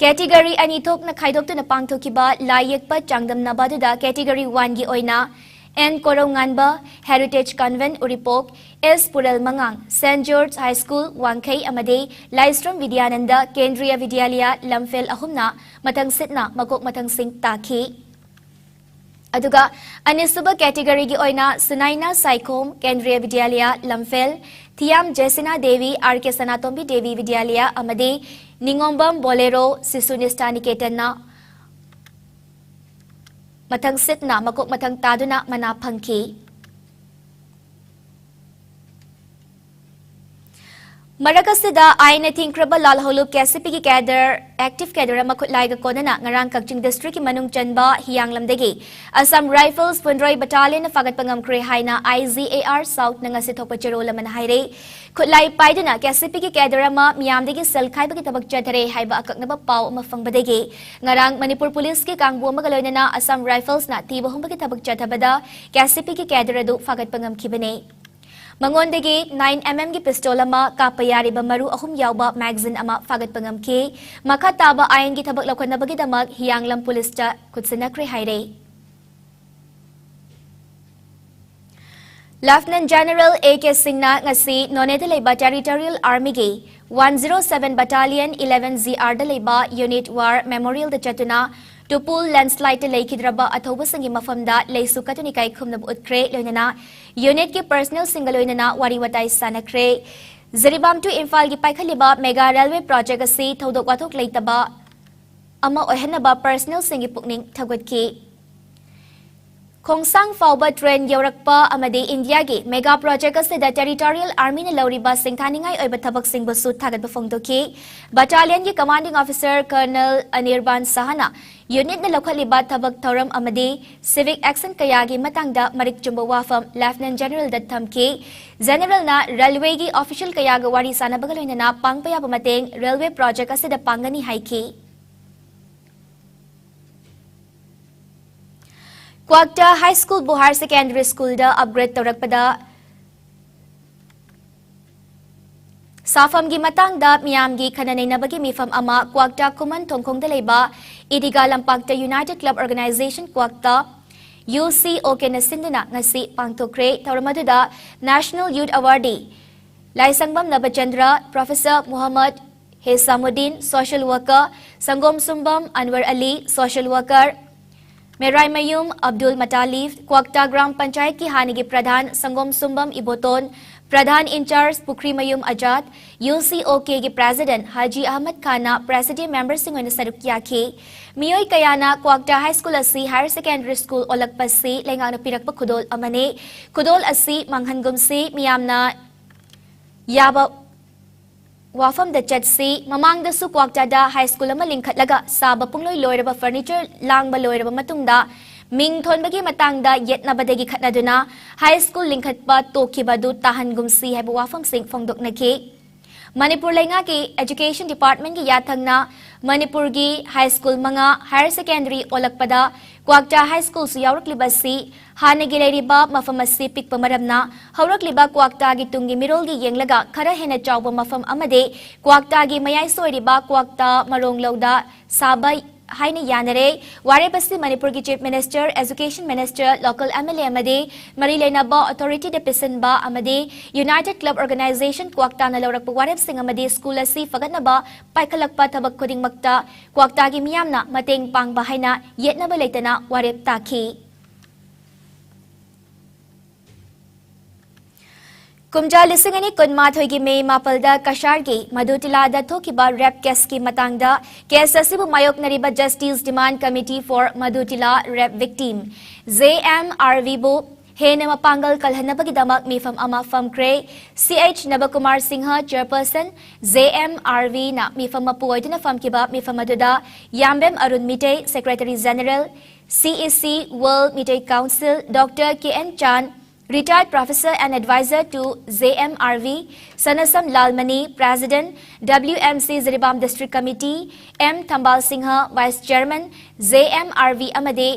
Category ꯑꯅꯤ ꯊꯣꯛꯅ ꯈꯥꯏꯗꯣꯛꯇꯨꯅ ꯄꯥꯡꯊꯣꯛꯈꯤꯕ ꯂꯥꯏ ꯌꯦꯛꯄ ꯆꯥꯡꯗꯝꯅꯕ ꯑꯗꯨꯗ Category Oneꯒꯤ ꯑꯣꯏꯅ N ꯀꯣꯔꯧꯉꯥꯟꯕ, Heritage Convent ꯎꯔꯤꯄꯣꯛ, S ꯄꯨꯔꯦꯜ ꯃꯉꯥꯡ, Saint George High School ꯋꯥꯡꯈꯩ ꯑꯃꯗꯤ ꯂꯥꯏꯁ꯭ꯔꯝ ꯕꯤꯗ꯭ꯌꯥꯅꯟꯗ ꯀꯦꯟꯗ꯭ꯔꯤꯌ ꯕꯤꯗ꯭ꯌꯥꯂꯌ ꯂꯝꯐꯦꯜ ꯑꯍꯨꯝꯅ ꯃꯊꯪꯁꯤꯠꯅ ꯃꯀꯣꯛ ꯃꯊꯪꯁꯤꯡ ꯇꯥꯈꯤ꯫ ꯑꯗꯨꯒ ꯑꯅꯤꯁꯨꯕ categoryꯒꯤ ꯑꯣꯏꯅ ꯁꯨꯅꯥꯏꯅ ꯁꯥꯏꯈꯣꯝ ꯀꯦꯟꯗ꯭ꯔꯤꯌ ꯕꯤꯗ꯭ꯌꯥꯂꯌ ꯂꯝꯐꯦꯜ, ꯊꯤꯌꯥꯝ ꯖꯦꯁꯤꯅꯥ ꯗꯦꯕꯤ R K ꯁꯅꯥꯇꯣꯝꯕꯤ ꯗꯦꯕꯤ ꯕꯤꯗ꯭ꯌꯥꯂꯌ ꯑꯃꯗꯤ ꯅꯤꯉꯣꯝꯕꯝ ꯕꯣꯂꯦꯔꯣ ꯁꯤꯁꯨ ꯅꯤꯁ꯭ꯊꯥ ꯅꯤꯀꯦꯇꯟꯅ ꯃꯊꯪꯁꯤꯠꯅ ꯃꯀꯣꯛ ꯃꯊꯪ ꯇꯥꯗꯨꯅ ꯃꯅꯥ ꯐꯪꯈꯤ꯫ ꯃꯔꯛ ꯑꯁꯤꯗ ꯑꯥꯏꯟꯅ ꯊꯤꯡꯈ꯭ꯔꯕ ꯂꯥꯜꯍꯧꯂꯨꯞ KCPꯒꯤ cadre, active cadre ꯑꯃ ꯈꯨꯠꯂꯥꯏꯒ ꯀꯣꯟꯅꯅ ꯉꯔꯥꯡ ꯀꯛꯆꯤꯡ districtꯀꯤ ꯃꯅꯨꯡ ꯆꯟꯕ ꯍꯤꯌꯥꯡꯂꯝꯗꯒꯤ Assam Rifles ꯐꯨꯟꯗ꯭ꯔꯣꯏ battalionꯅ ꯐꯥꯒꯠꯄ ꯉꯝꯈ꯭ꯔꯦ ꯍꯥꯏꯅ I G A R Southꯅ ꯉꯁꯤ ꯊꯣꯛꯄ ꯆꯦꯔꯣꯜ ꯑꯃꯅ ꯍꯥꯏꯔꯦ꯫ ꯈꯨꯠꯂꯥꯏ ꯄꯥꯏꯗꯨꯅ KCPꯒꯤ cadre ꯑꯃ ꯃꯤꯌꯥꯝꯗꯒꯤ ꯁꯦꯜ ꯈꯥꯏꯕꯒꯤ ꯊꯕꯛ ꯆꯠꯊꯔꯦ ꯍꯥꯏꯕ ꯑꯀꯛꯅꯕ ꯄꯥꯎ ꯑꯃ ꯐꯪꯕꯗꯒꯤ ꯉꯔꯥꯡ ꯃꯅꯤꯄꯨꯔ ꯄꯨꯂꯤꯁꯀꯤ ꯀꯥꯡꯕꯨ ꯑꯃꯒ ꯂꯣꯏꯅꯅ Assam Riflesꯅ ꯊꯤꯕ ꯍꯨꯝꯕꯒꯤ ꯊꯕꯛ ꯆꯠꯊꯕꯗ KCPꯒꯤ cadre ꯑꯗꯨ ꯐꯥꯒꯠꯄ ꯉꯝꯈꯤꯕꯅꯤ꯫ ꯃꯉꯣꯟꯗꯒꯤ nine MM ꯒꯤ pistol ꯑꯃ, ꯀꯥꯞꯄ ꯌꯥꯔꯤꯕ ꯃꯔꯨ ꯑꯍꯨꯝ ꯌꯥꯎꯕ magazine ꯑꯃ ꯐꯥꯒꯠꯄ ꯉꯝꯈꯤ꯫ ꯃꯈꯥ ꯇꯥꯕ ꯑꯥꯏꯟꯒꯤ ꯊꯕꯛ ꯂꯧꯈꯠꯅꯕꯒꯤꯗꯃꯛ ꯍꯤꯌꯥꯡꯂꯝ ꯄꯨꯂꯤꯁꯇ ꯈꯨꯠꯁꯤꯟꯅꯈ꯭ꯔꯦ ꯍꯥꯏꯔꯦ꯫ Lieutenant General A K ꯁꯤꯡꯅ ꯉꯁꯤ ꯅꯣꯅꯦꯗ ꯂꯩꯕ Territorial Armyꯒꯤ one zero seven Battalion eleven G Rꯗ ꯂꯩꯕ Unit War Memorialꯗ ꯆꯠꯇꯨꯅ ꯇꯨꯄꯨꯜ landslideꯇ ꯂꯩꯈꯤꯗ꯭ꯔꯕ ꯑꯊꯧꯕꯁꯤꯡꯒꯤ ꯃꯐꯝꯗ ꯂꯩꯁꯨ ꯀꯠꯇꯨꯅ ꯏꯀꯥꯏ ꯈꯨꯝꯅꯕ ꯎꯠꯈ꯭ꯔꯦ, ꯂꯣꯏꯅꯅ unitꯀꯤ personnelꯁꯤꯡꯒ ꯂꯣꯏꯅꯅ ꯋꯥꯔꯤ ꯋꯥꯇꯥꯏ ꯁꯥꯟꯅꯈ꯭ꯔꯦ꯫ ꯖꯤꯔꯤꯕꯥꯝ to ꯏꯝꯐꯥꯜꯒꯤ ꯄꯥꯏꯈꯠꯂꯤꯕ mega railway project ꯑꯁꯤ ꯊꯧꯗꯣꯛ ꯋꯥꯊꯣꯛ ꯂꯩꯇꯕ ꯑꯃ ꯑꯣꯏꯍꯟꯅꯕ personnelꯁꯤꯡꯒꯤ ꯄꯨꯛꯅꯤꯡ ꯊꯧꯒꯠꯈꯤ꯫ ꯈꯣꯡꯁꯥꯡ ꯐꯥꯎꯕ ꯇ꯭ꯔꯦꯟ ꯌꯧꯔꯛꯄ ꯑꯃꯗꯤ ꯏꯟꯗꯤꯌꯥꯒꯤ ꯃꯦꯒꯥ ꯄ꯭ꯔꯣꯖꯦꯛ ꯑꯁꯤꯗ ꯇꯦꯔꯤꯇꯣꯔꯤꯌꯦꯜ ꯑꯥꯔꯃꯤꯅ ꯂꯧꯔꯤꯕ ꯁꯤꯡꯊꯥꯅꯤꯡꯉꯥꯏ ꯑꯣꯏꯕ ꯊꯕꯛꯁꯤꯡꯕꯨꯁꯨ ꯊꯥꯒꯠꯄ ꯐꯣꯡꯗꯣꯛꯈꯤ꯫ ꯕꯠꯇꯥꯂꯤꯌꯟꯒꯤ ꯀꯃꯥꯟꯗꯤꯡ ꯑꯣꯐꯤꯁꯔ ꯀꯔꯅꯜ ꯑꯅꯤꯔꯕꯥꯟ ꯁꯍꯥꯅ ꯌꯨꯅꯤꯠꯅ ꯂꯧꯈꯠꯂꯤꯕ ꯊꯕꯛ ꯊꯧꯔꯝ ꯑꯃꯗꯤ ꯁꯤꯚꯤꯛ ꯑꯦꯛꯁꯟ ꯀꯌꯥꯒꯤ ꯃꯇꯥꯡꯗ ꯃꯔꯤꯛ ꯆꯨꯝꯕ ꯋꯥꯐꯝ ꯂꯦꯐꯇꯤꯅꯦꯟꯠ ꯖꯦꯅꯔꯦꯜꯗ ꯊꯝꯈꯤ꯫ ꯖꯦꯅꯔꯦꯜꯅ ꯔꯦꯜꯋꯦꯒꯤ ꯑꯣꯐꯤꯁꯤꯌꯦꯜ ꯀꯌꯥꯒ ꯋꯥꯔꯤ ꯁꯥꯅꯕꯒ ꯂꯣꯏꯅꯅ ꯄꯥꯡꯕ ꯌꯥꯕ ꯃꯇꯦꯡ ꯔꯦꯜꯋꯦ ꯄ꯭ꯔꯣꯖꯦꯛ ꯑꯁꯤꯗ ꯄꯥꯡꯒꯅꯤ ꯍꯥꯏꯈꯤ꯫ ꯀ꯭ꯋꯥꯛꯇ ꯍꯥꯏ ꯁ꯭ꯀꯨꯜꯕꯨ ꯍꯥꯌꯔ ꯁꯦꯀꯦꯟꯗꯔꯤ ꯁ꯭ꯀꯨꯜꯗ ꯑꯞꯒ꯭ꯔꯦꯗ ꯇꯧꯔꯛꯄꯗ ꯁꯥꯐꯝꯒꯤ ꯃꯇꯥꯡꯗ ꯃꯤꯌꯥꯝꯒꯤ ꯈꯟꯅ ꯅꯩꯅꯕꯒꯤ ꯃꯤꯐꯝ ꯑꯃ ꯀ꯭ꯋꯥꯛꯇ ꯈꯨꯃꯟ ꯊꯣꯡꯈꯣꯡꯗ ꯂꯩꯕ ꯏꯗꯤꯒꯥ ꯂꯝꯄꯥꯛꯇ United club organisation Kwakta, U ꯁꯤ ꯑꯣ ꯀꯦꯅ ꯁꯤꯟꯗꯨꯅ ꯉꯁꯤ ꯄꯥꯡꯊꯣꯛꯈ꯭ꯔꯦ꯫ ꯊꯧꯔꯝ ꯑꯗꯨꯗ ꯅꯦꯁꯅꯦꯜ ꯌꯨꯊ ꯑꯦꯋꯥꯔꯗꯤ ꯂꯥꯏꯁꯪꯕꯝ ꯅꯕꯆꯟꯗ꯭ꯔ, ꯄ꯭ꯔꯣꯐꯦꯁꯔ ꯃꯨꯍꯝꯃꯗ ꯍꯦꯁꯥꯃꯨꯗꯤꯟ, ꯁꯣꯁꯤꯌꯦꯜ ꯋꯥꯔꯀꯔ, ꯁꯪꯒꯣꯝ ꯁꯨꯝꯕꯝ ꯑꯟꯋꯔ ꯑꯂꯤ, ꯁꯣꯁꯤꯌꯦꯜ ꯋꯥꯔꯀꯔ, ꯃꯦꯔꯥꯏꯃꯌꯨꯝ ꯑꯕꯗꯨꯜ ꯃꯇꯥꯂꯤꯐ, ꯀ꯭ꯋꯥꯛꯇꯥ ꯒ꯭ꯔꯥꯝ ꯄꯟꯆꯥꯌꯠꯀꯤ ꯍꯥꯟꯅꯒꯤ ꯄ꯭ꯔꯙꯥꯟ ꯁꯪꯒꯣꯝ ꯁꯨꯝꯕꯝ ꯏꯕꯣꯇꯣꯟ, ꯄ꯭ꯔꯙꯥꯟ ꯏꯟꯆꯥꯔꯖ ꯄꯨꯈ꯭ꯔꯤꯃꯌꯨꯝ ꯑꯖꯥꯗ, ꯌꯨ ꯁꯤ ꯑꯣ ꯀꯦꯒꯤ ꯄ꯭ꯔꯦꯁꯤꯗꯦꯟꯠ ꯍꯥꯖꯤ ꯑꯍꯃꯗ ꯈꯥꯟꯅ ꯄ꯭ꯔꯦꯁꯤꯗꯦꯟꯠ ꯃꯦꯝꯕꯔꯁꯤꯡ ꯑꯣꯏꯅ ꯁꯔꯨꯛ ꯌꯥꯈꯤ꯫ ꯃꯤꯑꯣꯏ ꯀꯌꯥꯅ ꯀ꯭ꯋꯥꯛꯇꯥ ꯍꯥꯏ ꯁ꯭ꯀꯨꯜ ꯑꯁꯤ ꯍꯥꯌꯔ ꯁꯦꯀꯦꯟꯗꯔꯤ ꯁ꯭ꯀꯨꯜ ꯑꯣꯜꯂꯛꯄꯁꯤ ꯂꯩꯉꯥꯛꯅ ꯄꯤꯔꯛꯄ ꯈꯨꯗꯣꯜ ꯑꯃꯅꯤ꯫ ꯈꯨꯗꯣꯜ ꯑꯁꯤ ꯃꯥꯡꯍꯟꯒꯨꯝꯁꯤ, ꯃꯤꯌꯥꯝꯅ ꯌꯥꯕ ꯋꯥꯐꯝꯗ ꯆꯠꯁꯤ꯫ ꯃꯃꯥꯡꯗꯁꯨ ꯀ꯭ꯋꯥꯛꯇꯥꯗ ꯍꯥꯏ ꯁ꯭ꯀꯨꯜ ꯑꯃ ꯂꯤꯡꯈꯠꯂꯒ ꯁꯥꯕ ꯄꯨꯡꯂꯣꯏ ꯂꯣꯏꯔꯕ, ꯐꯔꯅꯤꯆꯔ ꯂꯥꯡꯕ ꯂꯣꯏꯔꯕ ꯃꯇꯨꯡꯗ ꯃꯤꯡ ꯊꯣꯟꯕꯒꯤ ꯃꯇꯥꯡꯗ ꯌꯦꯠꯅꯕꯗꯒꯤ ꯈꯠꯅꯗꯨꯅ ꯍꯥꯏ ꯁ꯭ꯀꯨꯜ ꯂꯤꯡꯈꯠꯄ ꯇꯣꯛꯈꯤꯕ ꯑꯗꯨ ꯇꯥꯍꯟꯒꯨꯝꯁꯤ ꯍꯥꯏꯕ ꯋꯥꯐꯝꯁꯤꯡ ꯐꯣꯡꯗꯣꯛꯅꯈꯤ꯫ ꯃꯅꯤꯄꯨꯔ ꯂꯩꯉꯥꯛꯀꯤ ꯑꯦꯖꯨꯀꯦꯁꯟ ꯗꯤꯄꯥꯔꯠꯃꯦꯟꯠꯀꯤ ꯌꯥꯊꯪꯅ ꯃꯅꯤꯄꯨꯔꯒꯤ ꯍꯥꯏ ꯁ꯭ꯀꯨꯜ ꯃꯉꯥ ꯍꯥꯌꯔ ꯁꯦꯀꯦꯟꯗꯔꯤ ꯑꯣꯜꯂꯛꯄꯗ ꯀ꯭ꯋꯥꯛꯇꯥ ꯍꯥꯏ ꯁ꯭ꯀꯨꯜꯁꯨ ꯌꯥꯎꯔꯛꯂꯤꯕꯁꯤ ꯍꯥꯟꯅꯒꯤ ꯂꯩꯔꯤꯕ ꯃꯐꯝ ꯑꯁꯤ ꯄꯤꯛꯄ ꯃꯔꯝꯅ ꯍꯧꯔꯛꯂꯤꯕ ꯀ꯭ꯋꯥꯛꯇꯥꯒꯤ ꯇꯨꯡꯒꯤ ꯃꯤꯔꯣꯜꯒꯤ ꯌꯦꯡꯂꯒ ꯈꯔ ꯍꯦꯟꯅ ꯆꯥꯎꯕ ꯃꯐꯝ ꯑꯃꯗꯤ ꯀ꯭ꯋꯥꯛꯇꯥꯒꯤ ꯃꯌꯥꯏ ꯁꯣꯏꯔꯤꯕ ꯀ꯭ꯋꯥꯛꯇꯥ ꯃꯔꯣꯡꯂꯧꯗ ꯁꯥꯕ ꯍꯥꯏꯅ ꯌꯥꯅꯔꯦ꯫ ꯋꯥꯔꯦꯞ ꯑꯁꯤ ꯃꯅꯤꯄꯨꯔꯒꯤ chief minister, education minister, local M L ꯑꯦ ꯑꯃꯗꯤ ꯃꯔꯤ ꯂꯩꯅꯕ ꯑꯣꯊꯣꯔꯤꯇꯤꯗ ꯄꯤꯁꯤꯟꯕ ꯑꯃꯗꯤ ꯌꯨꯅꯥꯏꯇꯦꯗ ꯀ꯭ꯂꯕ ꯑꯣꯔꯒꯅꯥꯏꯖꯦꯁꯟ ꯀ꯭ꯋꯥꯛꯇꯥꯅ ꯂꯧꯔꯛꯄ ꯋꯥꯔꯦꯞꯁꯤꯡ ꯑꯃꯗꯤ ꯁ꯭ꯀꯨꯜ ꯑꯁꯤ ꯐꯒꯠꯅꯕ ꯄꯥꯏꯈꯠꯂꯛꯄ ꯊꯕꯛ ꯈꯨꯗꯤꯡꯃꯛꯇ ꯀ꯭ꯋꯥꯛꯇꯥꯒꯤ ꯃꯤꯌꯥꯝꯅ ꯃꯇꯦꯡ ꯄꯥꯡꯕ ꯍꯥꯏꯅ ꯌꯦꯠꯅꯕ ꯂꯩꯇꯅ ꯋꯥꯔꯦꯞ ꯇꯥꯈꯤ꯫ ꯀꯨꯝꯖꯥ ꯂꯤꯁꯤꯡ ꯑꯅꯤ ꯀꯨꯟꯃꯥꯊꯣꯏꯒꯤ ꯃꯦ ꯃꯥꯄꯜꯗ ꯀꯁꯥꯔꯒꯤ ꯃꯗꯨꯇꯤꯂꯥꯗ ꯊꯣꯛꯈꯤꯕ ꯔꯦꯞ ꯀꯦꯁꯀꯤ ꯃꯇꯥꯡꯗ ꯀꯦꯁ ꯑꯁꯤꯕꯨ ꯃꯥꯌꯣꯛꯅꯔꯤꯕ Justice Demand Committee for Madutila Rape Victim, J M R V ꯕꯨ ꯍꯦꯟꯅ ꯃꯄꯥꯡꯒꯜ ꯀꯜꯍꯟꯅꯕꯒꯤꯗꯃꯛ ꯃꯤꯐꯝ ꯑꯃ ꯐꯝꯈ꯭ꯔꯦ꯫ C H ꯅꯕꯀꯨꯃꯥꯔ Singh, chairperson, J M R V ꯅ ꯃꯤꯐꯝ ꯃꯄꯨ ꯑꯣꯏꯗꯨꯅ ꯐꯝꯈꯤꯕ ꯃꯤꯐꯝ ꯑꯗꯨꯗ ꯌꯥꯝꯕꯦꯝ Arun Meitei, Secretary General, C E C World Meitei Council, Doctor K N Chan, retired professor and advisor to J M R V, Sanasam Lalmani, President, W M C Jiribam District Committee, M Thambal Singha, Vice Chairman, J M R V ꯑꯃꯗꯤ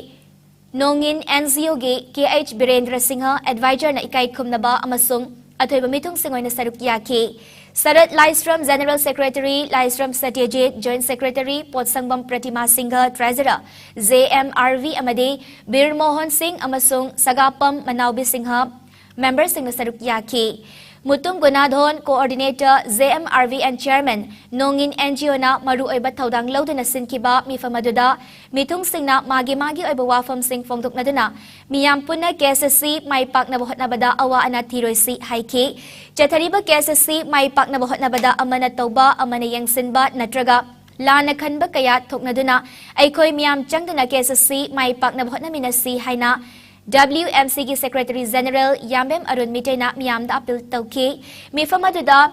ꯅꯣꯡꯏꯟ N G O ꯒꯤ K H Birendra Singh, advisor ꯅ ꯏꯀꯥꯏ ꯈꯨꯝꯅꯕ ꯑꯃꯁꯨꯡ ꯑꯊꯣꯏꯕ ꯃꯤꯊꯨꯡꯁꯤꯡ ꯑꯣꯏꯅ ꯁꯔꯨꯛ ꯌꯥꯈꯤ꯫ ꯁꯔꯠ ꯂꯥꯏꯁ꯭ꯔꯝ, General Secretary, ꯂꯥꯏꯁ꯭ꯔꯝ ꯁꯇ꯭ꯌꯖꯤꯠ, Joint Secretary, ꯄꯣꯠꯁꯪꯕꯝ ꯄ꯭ꯔꯇꯤꯃꯥ Singh, Treasurer, J M R V ꯑꯃꯗꯤ ꯕꯤꯔ ꯃꯣꯍꯟ ꯁꯤꯡ ꯑꯃꯁꯨꯡ ꯁꯒꯥꯄꯝ ꯃꯅꯥꯎꯕꯤ ꯁꯤꯡꯍ, member ꯁꯤꯡꯅ ꯁꯔꯨꯛ ꯌꯥꯈꯤ꯫ Mutum ꯒꯨꯅꯥꯙꯣꯟ, Coordinator, J M R V and Chairman, ꯅꯣꯡꯏꯟ N G O ꯅ ꯃꯔꯨꯑꯣꯏꯕ ꯊꯧꯗꯥꯡ ꯂꯧꯗꯨꯅ ꯁꯤꯟꯈꯤꯕ ꯃꯤꯐꯝ ꯑꯗꯨꯗ ꯃꯤꯊꯨꯡꯁꯤꯡꯅ ꯃꯥꯒꯤ ꯃꯥꯒꯤ ꯑꯣꯏꯕ ꯋꯥꯐꯝꯁꯤꯡ ꯐꯣꯡꯗꯣꯛꯅꯗꯨꯅ ꯃꯤꯌꯥꯝ ꯄꯨꯟꯅ ꯀꯦꯁ ꯑꯁꯤ ꯃꯥꯏ ꯄꯥꯛꯅꯕ ꯍꯣꯠꯅꯕꯗ ꯑꯋꯥ ꯑꯅꯥ ꯊꯤꯔꯣꯏꯁꯤ ꯍꯥꯏꯈꯤ꯫ ꯆꯠꯊꯔꯤꯕ ꯀꯦꯁ ꯑꯁꯤ ꯃꯥꯏ ꯄꯥꯛꯅꯕ ꯍꯣꯠꯅꯕꯗ ꯑꯃꯅ ꯇꯧꯕ, ꯑꯃꯅ ꯌꯦꯡꯁꯤꯟꯕ ꯅꯠꯇ꯭ꯔꯒ ꯂꯥꯟꯅ ꯈꯟꯕ ꯀꯌꯥ ꯊꯣꯛꯅꯗꯨꯅ ꯑꯩꯈꯣꯏ ꯃꯤꯌꯥꯝ ꯆꯪꯗꯨꯅ ꯀꯦꯁ ꯑꯁꯤ ꯃꯥꯏ ꯄꯥꯛꯅꯕ ꯍꯣꯠꯅꯃꯤꯟꯅꯁꯤ ꯍꯥꯏꯅ W M C ꯒꯤ Secretary General ꯌꯥꯝꯕꯦꯝ ꯑꯔꯨꯟ ꯃꯤꯇꯩꯅ ꯃꯤꯌꯥꯝꯗ appeal ꯇꯧꯈꯤ꯫ ꯃꯤꯐꯝ ꯑꯗꯨꯗ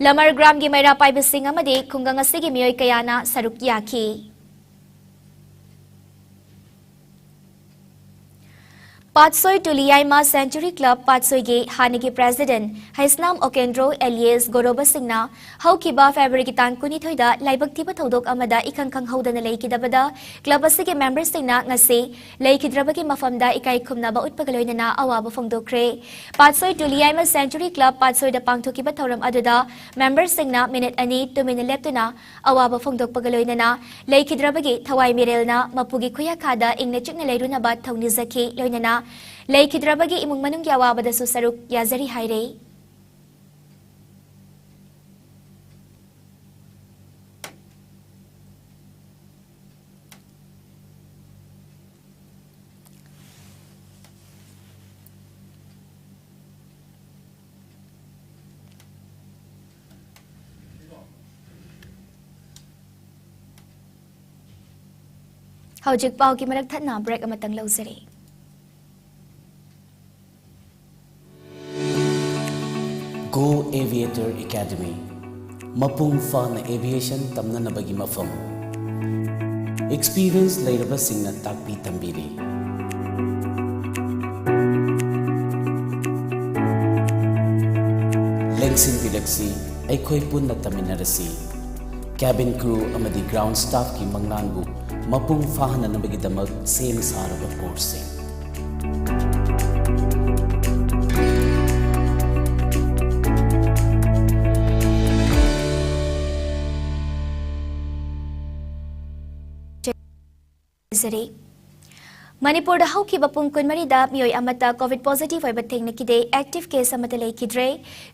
ꯂꯃꯔꯒ꯭ꯔꯥꯝꯒꯤ ꯃꯩꯔꯥ ꯄꯥꯏꯕꯁꯤꯡ ꯑꯃꯗꯤ ꯈꯨꯡꯒꯪ ꯑꯁꯤꯒꯤ ꯃꯤꯑꯣꯏ ꯀꯌꯥꯅ ꯁꯔꯨꯛ ꯌꯥꯈꯤ꯫ ꯄꯥꯠꯁꯣꯏ ꯇꯨꯂꯤꯌꯥꯏꯃ Century Club ꯄꯥꯠꯁꯣꯏꯒꯤ ꯍꯥꯟꯅꯒꯤ President ꯍꯩꯁꯅꯥꯝ ꯑꯣꯀꯦꯟꯗ꯭ꯔꯣ alias ꯒꯣꯔꯣꯕ ꯁꯤꯡꯅ ꯍꯧꯈꯤꯕ February ꯒꯤ ꯇꯥꯡ ꯀꯨꯟꯅꯤꯊꯣꯏꯗ ꯂꯥꯏꯕꯛ ꯊꯤꯕ ꯊꯧꯗꯣꯛ ꯑꯃꯗ ꯏꯈꯪ ꯈꯪꯍꯧꯗꯅ ꯂꯩꯈꯤꯗꯕꯗ club ꯑꯁꯤꯒꯤ member ꯁꯤꯡꯅ ꯉꯁꯤ ꯂꯩꯈꯤꯗ꯭ꯔꯕꯒꯤ ꯃꯐꯝꯗ ꯏꯀꯥꯏ ꯈꯨꯝꯅꯕ ꯎꯠꯄꯒ ꯂꯣꯏꯅꯅ ꯑꯋꯥꯕ ꯐꯣꯡꯗꯣꯛꯈ꯭ꯔꯦ꯫ ꯄꯥꯠꯁꯣꯏ ꯇꯨꯂꯤꯌꯥꯏꯃ Century Club ꯄꯥꯠꯁꯣꯏꯗ ꯄꯥꯡꯊꯣꯛꯈꯤꯕ ꯊꯧꯔꯝ ꯑꯗꯨꯗ member ꯁꯤꯡꯅ minute ꯑꯅꯤ ꯇꯨꯃꯤꯟꯅ ꯂꯦꯞꯇꯨꯅ ꯑꯋꯥꯕ ꯐꯣꯡꯗꯣꯛꯄꯒ ꯂꯣꯏꯅꯅ ꯂꯩꯈꯤꯗ꯭ꯔꯕꯒꯤ ꯊꯋꯥꯏ ꯃꯤꯔꯦꯜꯅ ꯃꯄꯨꯒꯤ ꯈꯨꯌꯥꯈꯥꯗ ꯏꯪꯅ ꯆꯤꯛꯅ ꯂꯩꯔꯨꯅꯕ ꯊꯧꯅꯤꯖꯈꯤ꯫ ꯂꯣꯏꯅꯅ ꯂꯩꯈꯤꯗ꯭ꯔꯕꯒꯤ ꯏꯃꯨꯡ ꯃꯅꯨꯡꯒꯤ ꯑꯋꯥꯕꯗꯁꯨ ꯁꯔꯨꯛ ꯌꯥꯖꯔꯤ ꯍꯥꯏꯔꯦ꯫ ꯍꯧꯖꯤꯛ ꯄꯥꯎꯒꯤ ꯃꯔꯛ ꯊꯠꯅ break ꯑꯃꯇꯪ ꯂꯧꯖꯔꯤ꯫ Go Aviator Academy, ꯃꯄꯨꯡ ꯐꯥꯅ aviation ꯇꯝꯅꯅꯕꯒꯤ ꯃꯐꯝ꯫ Experience ꯂꯩꯔꯕꯁꯤꯡꯅ ꯇꯥꯛꯄꯤ ꯇꯝꯕꯤꯔꯤ꯫ ꯂꯦꯡꯁꯤꯟꯕꯤꯔꯛꯁꯤ, ꯑꯩꯈꯣꯏ ꯄꯨꯟꯅ ꯇꯝꯃꯤꯟꯅꯔꯁꯤ꯫ Cabin crew ꯑꯃꯗꯤ ground staffꯀꯤ ꯃꯪꯂꯥꯟꯕꯨ ꯃꯄꯨꯡ ꯐꯥꯍꯟꯅꯅꯕꯒꯤꯗꯃꯛ ꯁꯦꯝ ꯁꯥꯔꯕ courseꯁꯤꯡ꯫ ꯖꯔꯤ꯫ ꯃꯅꯤꯄꯨꯔꯗ ꯍꯧꯈꯤꯕ ꯄꯨꯡ ꯀꯨꯟꯃꯔꯤꯗ ꯃꯤꯑꯣꯏ ꯑꯃꯠꯇ COVID positive ꯑꯣꯏꯕ ꯊꯦꯡꯅꯈꯤꯗꯦ, active case ꯑꯃꯠꯇ ꯂꯩꯈꯤꯗ꯭ꯔꯦ꯫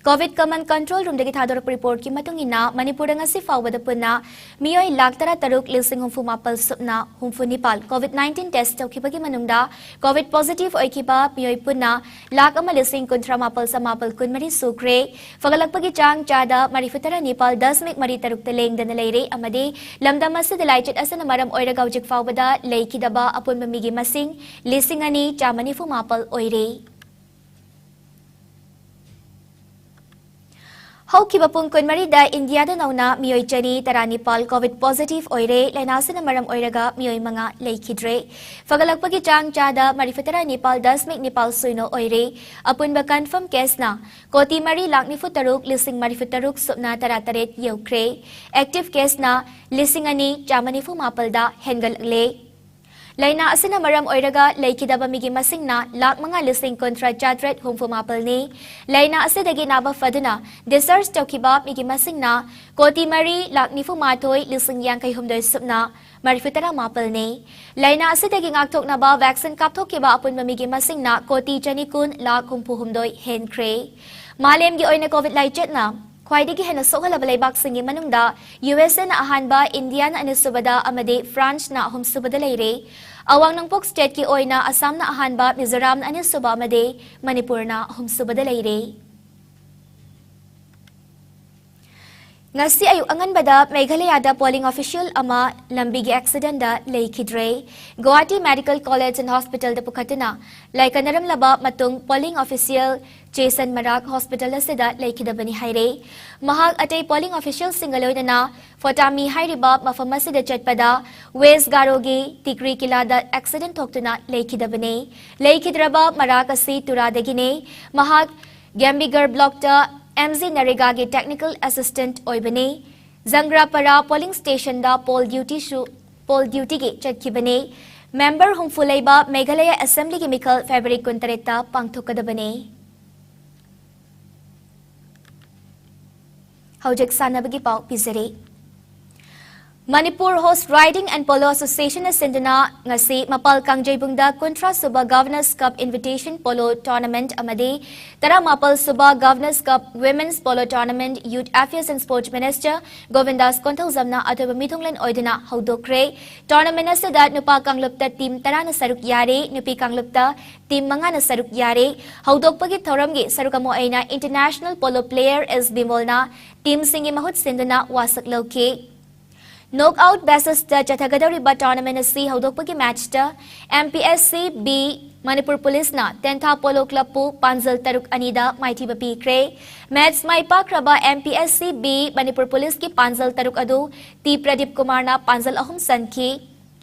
COVID Command Control Roomꯗꯒꯤ ꯊꯥꯗꯣꯔꯛꯄ reportꯀꯤ ꯃꯇꯨꯡ ꯏꯟꯅ, ꯃꯅꯤꯄꯨꯔꯗ ꯉꯁꯤ ꯐꯥꯎꯕꯗ ꯄꯨꯟꯅ ꯃꯤꯑꯣꯏ ꯂꯥꯈ ꯇꯔꯥꯇꯔꯨꯛ ꯂꯤꯁꯤꯡ ꯍꯨꯝꯐꯨ ꯃꯥꯄꯜ ꯁꯨꯞꯅ ꯍꯨꯝꯐꯨ ꯅꯤꯄꯥꯜ COVID nineteen test ꯇꯧꯈꯤꯕꯒꯤ ꯃꯅꯨꯡꯗ COVID positive ꯑꯣꯏꯈꯤꯕ ꯃꯤꯑꯣꯏ ꯄꯨꯟꯅ ꯂꯥꯈ ꯑꯃ ꯂꯤꯁꯤꯡ ꯀꯨꯟꯊ꯭ꯔꯥ ꯃꯥꯄꯜ ꯆꯃꯥꯄꯜ ꯀꯨꯟꯃꯔꯤ ꯁꯨꯈ꯭ꯔꯦ꯫ ꯐꯒꯠꯂꯛꯄꯒꯤ ꯆꯥꯡ ꯆꯥꯗ ꯃꯔꯤꯐꯨ ꯇꯔꯥ ꯅꯤꯄꯥꯜ ꯗꯁꯃꯤꯛ ꯃꯔꯤ ꯇꯔꯨꯛꯇ ꯂꯦꯡꯗꯅ ꯂꯩꯔꯦ ꯑꯃꯗꯤ ꯂꯝꯗꯝ ꯑꯁꯤꯗ ꯂꯥꯏꯆꯠ ꯑꯁꯤꯅ ꯃꯔꯝ ꯑꯣꯏꯔꯒ ꯍꯧꯖꯤꯛ ꯐꯥꯎꯕꯗ ꯂꯩꯈꯤꯗꯕ ꯑꯄꯨꯟꯕ ꯃꯤꯒꯤ ꯃꯁꯤꯡ ꯂꯤꯁꯤꯡ ꯑꯅꯤ ꯆꯥꯝꯃ ꯅꯤꯐꯨ ꯃꯥꯄꯜ ꯑꯣꯏꯔꯦ꯫ ꯍꯧꯈꯤꯕ ꯄꯨꯡ ꯀꯨꯟꯃꯔꯤꯗ ꯏꯟꯗꯤꯌꯥꯗ ꯅꯧꯅ ꯃꯤꯑꯣꯏ ꯆꯅꯤ ꯇꯔꯥꯅꯤꯄꯥꯜ COVID positive ꯑꯣꯏꯔꯦ꯫ ꯂꯥꯏꯅꯥ ꯑꯁꯤꯅ ꯃꯔꯝ ꯑꯣꯏꯔꯒ ꯃꯤꯑꯣꯏ ꯃꯉꯥ ꯂꯩꯈꯤꯗ꯭ꯔꯦ꯫ ꯐꯒꯠꯂꯛꯄꯒꯤ ꯆꯥꯡ ꯆꯥꯗ ꯃꯔꯤꯐꯨ ꯇꯔꯥ ꯅꯤꯄꯥꯜ ꯗꯁꯃꯤꯛ ꯅꯤꯄꯥꯜ ꯁꯨꯏꯅꯣ ꯑꯣꯏꯔꯦ꯫ ꯑꯄꯨꯟꯕ confirm caseꯅ ꯀꯣꯇꯤ ꯃꯔꯤ ꯂꯥꯈ ꯅꯤꯐꯨ ꯇꯔꯨꯛ ꯂꯤꯁꯤꯡ ꯃꯔꯤꯐꯨ ꯇꯔꯨꯛ ꯁꯨꯞꯅ ꯇꯔꯥ ꯇꯔꯦꯠ ꯌꯧꯈ꯭ꯔꯦ꯫ Active caseꯅ ꯂꯤꯁꯤꯡ ꯑꯅꯤ ꯆꯥꯝꯃ ꯅꯤꯐꯨ ꯃꯥꯄꯜꯗ ꯍꯦꯟꯒꯠꯂꯛꯂꯦ꯫ ꯂꯥꯏꯅꯥ ꯑꯁꯤꯅ ꯃꯔꯝ ꯑꯣꯏꯔꯒ ꯂꯩꯈꯤꯗꯕ ꯃꯤꯒꯤ ꯃꯁꯤꯡꯅ ꯂꯥꯈ ꯃꯉꯥ ꯂꯤꯁꯤꯡ ꯀꯨꯟꯊ꯭ꯔꯥ ꯆꯥꯇ꯭ꯔꯦꯠ ꯍꯨꯝꯐꯨ ꯃꯥꯄꯜꯅꯤ꯫ ꯂꯥꯏꯅꯥ ꯑꯁꯤꯗꯒꯤ ꯅꯥꯕ ꯐꯗꯨꯅ discharge ꯇꯧꯈꯤꯕ ꯃꯤꯒꯤ ꯃꯁꯤꯡꯅ ꯀꯣꯇꯤ ꯃꯔꯤ ꯂꯥꯈ ꯅꯤꯐꯨ ꯃꯥꯊꯣꯏ ꯂꯤꯁꯤꯡ ꯌꯥꯡꯈꯩ ꯍꯨꯝꯗꯣꯏ ꯁꯨꯞꯅ ꯃꯔꯤꯐꯨ ꯇꯔꯥ ꯃꯥꯄꯜꯅꯤ꯫ ꯂꯥꯏꯅꯥ ꯑꯁꯤꯗꯒꯤ ꯉꯥꯛꯊꯣꯛꯅꯕ vaccine ꯀꯥꯞꯊꯣꯛꯈꯤꯕ ꯑꯄꯨꯟꯕ ꯃꯤꯒꯤ ꯃꯁꯤꯡꯅ ꯀꯣꯇꯤ ꯆꯅꯤ ꯀꯨꯟ ꯂꯥꯈ ꯍꯨꯝꯐꯨ ꯍꯨꯝꯗꯣꯏ ꯍꯦꯟꯈ꯭ꯔꯦ꯫ ꯃꯥꯂꯦꯝꯒꯤ ꯑꯣꯏꯅ COVID ꯂꯥꯏꯆꯠꯅ ꯈ꯭ꯋꯥꯏꯗꯒꯤ ꯍꯦꯟꯅ ꯁꯣꯛꯍꯜꯂꯕ ꯂꯩꯕꯥꯛꯁꯤꯡꯒꯤ ꯃꯅꯨꯡꯗ USAꯅ ꯑꯍꯥꯟꯕ, ꯏꯟꯗꯤꯌꯥꯅ ꯑꯅꯤꯁꯨꯕꯗ ꯑꯃꯗꯤ ꯐ꯭ꯔꯥꯟꯁꯅ ꯑꯍꯨꯝꯁꯨꯕꯗ ꯂꯩꯔꯦ꯫ ꯑꯋꯥꯡ ꯅꯣꯡꯄꯣꯛ stateꯀꯤ ꯑꯣꯏꯅ ꯑꯁꯥꯝꯅ ꯑꯍꯥꯟꯕ, ꯃꯤꯖꯣꯔꯥꯝꯅ ꯑꯅꯤꯁꯨꯕ ꯑꯃꯗꯤ ꯃꯅꯤꯄꯨꯔꯅ ꯑꯍꯨꯝꯁꯨꯕꯗ ꯂꯩꯔꯦ꯫ ꯉꯁꯤ ꯑꯌꯨꯛ ꯑꯉꯟꯕꯗ ꯃꯦꯘꯥꯂꯌꯥꯗ polling official ꯑꯃ ꯂꯝꯕꯤꯒꯤ accidentꯗ ꯂꯩꯈꯤꯗ꯭ꯔꯦ꯫ ꯒꯨꯋꯥꯍꯥꯇꯤ Medical College and Hospitalꯗ ꯄꯨꯈꯠꯇꯨꯅ ꯂꯥꯏꯀꯠꯅꯔꯝꯂꯕ ꯃꯇꯨꯡ polling official ꯆꯦꯁꯟ ꯃꯔꯥꯛ hospital ꯑꯁꯤꯗ ꯂꯩꯈꯤꯗꯕꯅꯤ ꯍꯥꯏꯔꯦ꯫ ꯃꯍꯥꯛ ꯑꯇꯩ polling officialꯁꯤꯡꯒ ꯂꯣꯏꯅꯅ ꯐꯣꯇꯥꯃꯤ ꯍꯥꯏꯔꯤꯕ ꯃꯐꯝ ꯑꯁꯤꯗ ꯆꯠꯄꯗ West Garoꯒꯤ ꯇꯤꯀ꯭ꯔꯤ ꯀꯤꯂꯥꯗ accident ꯊꯣꯛꯇꯨꯅ ꯂꯩꯈꯤꯗꯕꯅꯤ꯫ ꯂꯩꯈꯤꯗ꯭ꯔꯕ ꯃꯔꯥꯛ ꯑꯁꯤ ꯇꯨꯔꯥꯗꯒꯤꯅꯤ꯫ ꯃꯍꯥꯛ ꯒꯦꯝꯕꯤꯒꯔ blockꯇ MGNREGAꯒꯤ technical assistant ꯑꯣꯏꯕꯅꯤ꯫ ꯖꯪꯒ꯭ꯔꯥꯄꯥꯔꯥ polling stationꯗ poll dutyꯁꯨ, poll dutyꯒꯤ ꯆꯠꯈꯤꯕꯅꯤ꯫ Member ꯍꯨꯝꯐꯨ ꯂꯩꯕ ꯃꯦꯘꯥꯂꯌꯥ Assemblyꯒꯤ ꯃꯤꯈꯜ February ꯀꯨꯟꯇꯔꯦꯠꯇ ꯄꯥꯡꯊꯣꯛꯀꯗꯕꯅꯤ꯫ ꯍꯧꯖꯤꯛ ꯁꯥꯟꯅꯕꯒꯤ ꯄꯥꯎ ꯄꯤꯖꯔꯤ꯫ Manipur Horse Riding and Polo Associationꯅ ꯁꯤꯟꯗꯨꯅ ꯉꯁꯤ ꯃꯄꯥꯜ ꯀꯥꯡꯖꯩꯕꯨꯡꯗ ꯀꯨꯟꯊ꯭ꯔꯥ ꯁꯨꯕ Governors Cup Invitation Polo Tournament ꯑꯃꯗꯤ ꯇꯔꯥꯃꯥꯄꯜ ꯁꯨꯕ Governors Cup Women's Polo Tournament Youth Affairs and Sports Minister Govindas ꯀꯣꯟꯊꯧꯖꯝꯅ ꯑꯊꯣꯏꯕ ꯃꯤꯊꯨꯡꯂꯦꯟ ꯑꯣꯏꯗꯨꯅ ꯍꯧꯗꯣꯛꯈ꯭ꯔꯦ꯫ Tournament ꯑꯁꯤꯗ ꯅꯨꯄꯥ ꯀꯥꯡꯂꯨꯞꯇ team ꯇꯔꯥꯅ ꯁꯔꯨꯛ ꯌꯥꯔꯤ, ꯅꯨꯄꯤ ꯀꯥꯡꯂꯨꯞꯇ team ꯃꯉꯥꯅ ꯁꯔꯨꯛ ꯌꯥꯔꯤ꯫ ꯍꯧꯗꯣꯛꯄꯒꯤ ꯊꯧꯔꯝꯒꯤ ꯁꯔꯨꯛ ꯑꯃ ꯑꯣꯏꯅ international polo player S Bimolꯅ teamꯁꯤꯡꯒꯤ ꯃꯍꯨꯠ ꯁꯤꯟꯗꯨꯅ ꯋꯥꯁꯛ ꯂꯧꯈꯤ꯫ Knockout basisꯇ ꯆꯠꯊꯒꯗꯧꯔꯤꯕ tournament ꯑꯁꯤ ꯍꯧꯗꯣꯛꯄꯒꯤ matchꯇ MPSC B Manipur Policeꯅ Tentha Polo Clubꯄꯨ ꯄꯥꯟꯖꯜ ꯇꯔꯨꯛ ꯑꯅꯤꯗ ꯃꯥꯏꯊꯤꯕ ꯄꯤꯈ꯭ꯔꯦ꯫ Match ꯃꯥꯏ ꯄꯥꯛꯈ꯭ꯔꯕ MPSC B Manipur Policeꯀꯤ ꯄꯥꯟꯖꯜ ꯇꯔꯨꯛ ꯑꯗꯨ T Pradeep Kumarꯅ ꯄꯥꯟꯖꯜ ꯑꯍꯨꯝ ꯆꯟꯈꯤ꯫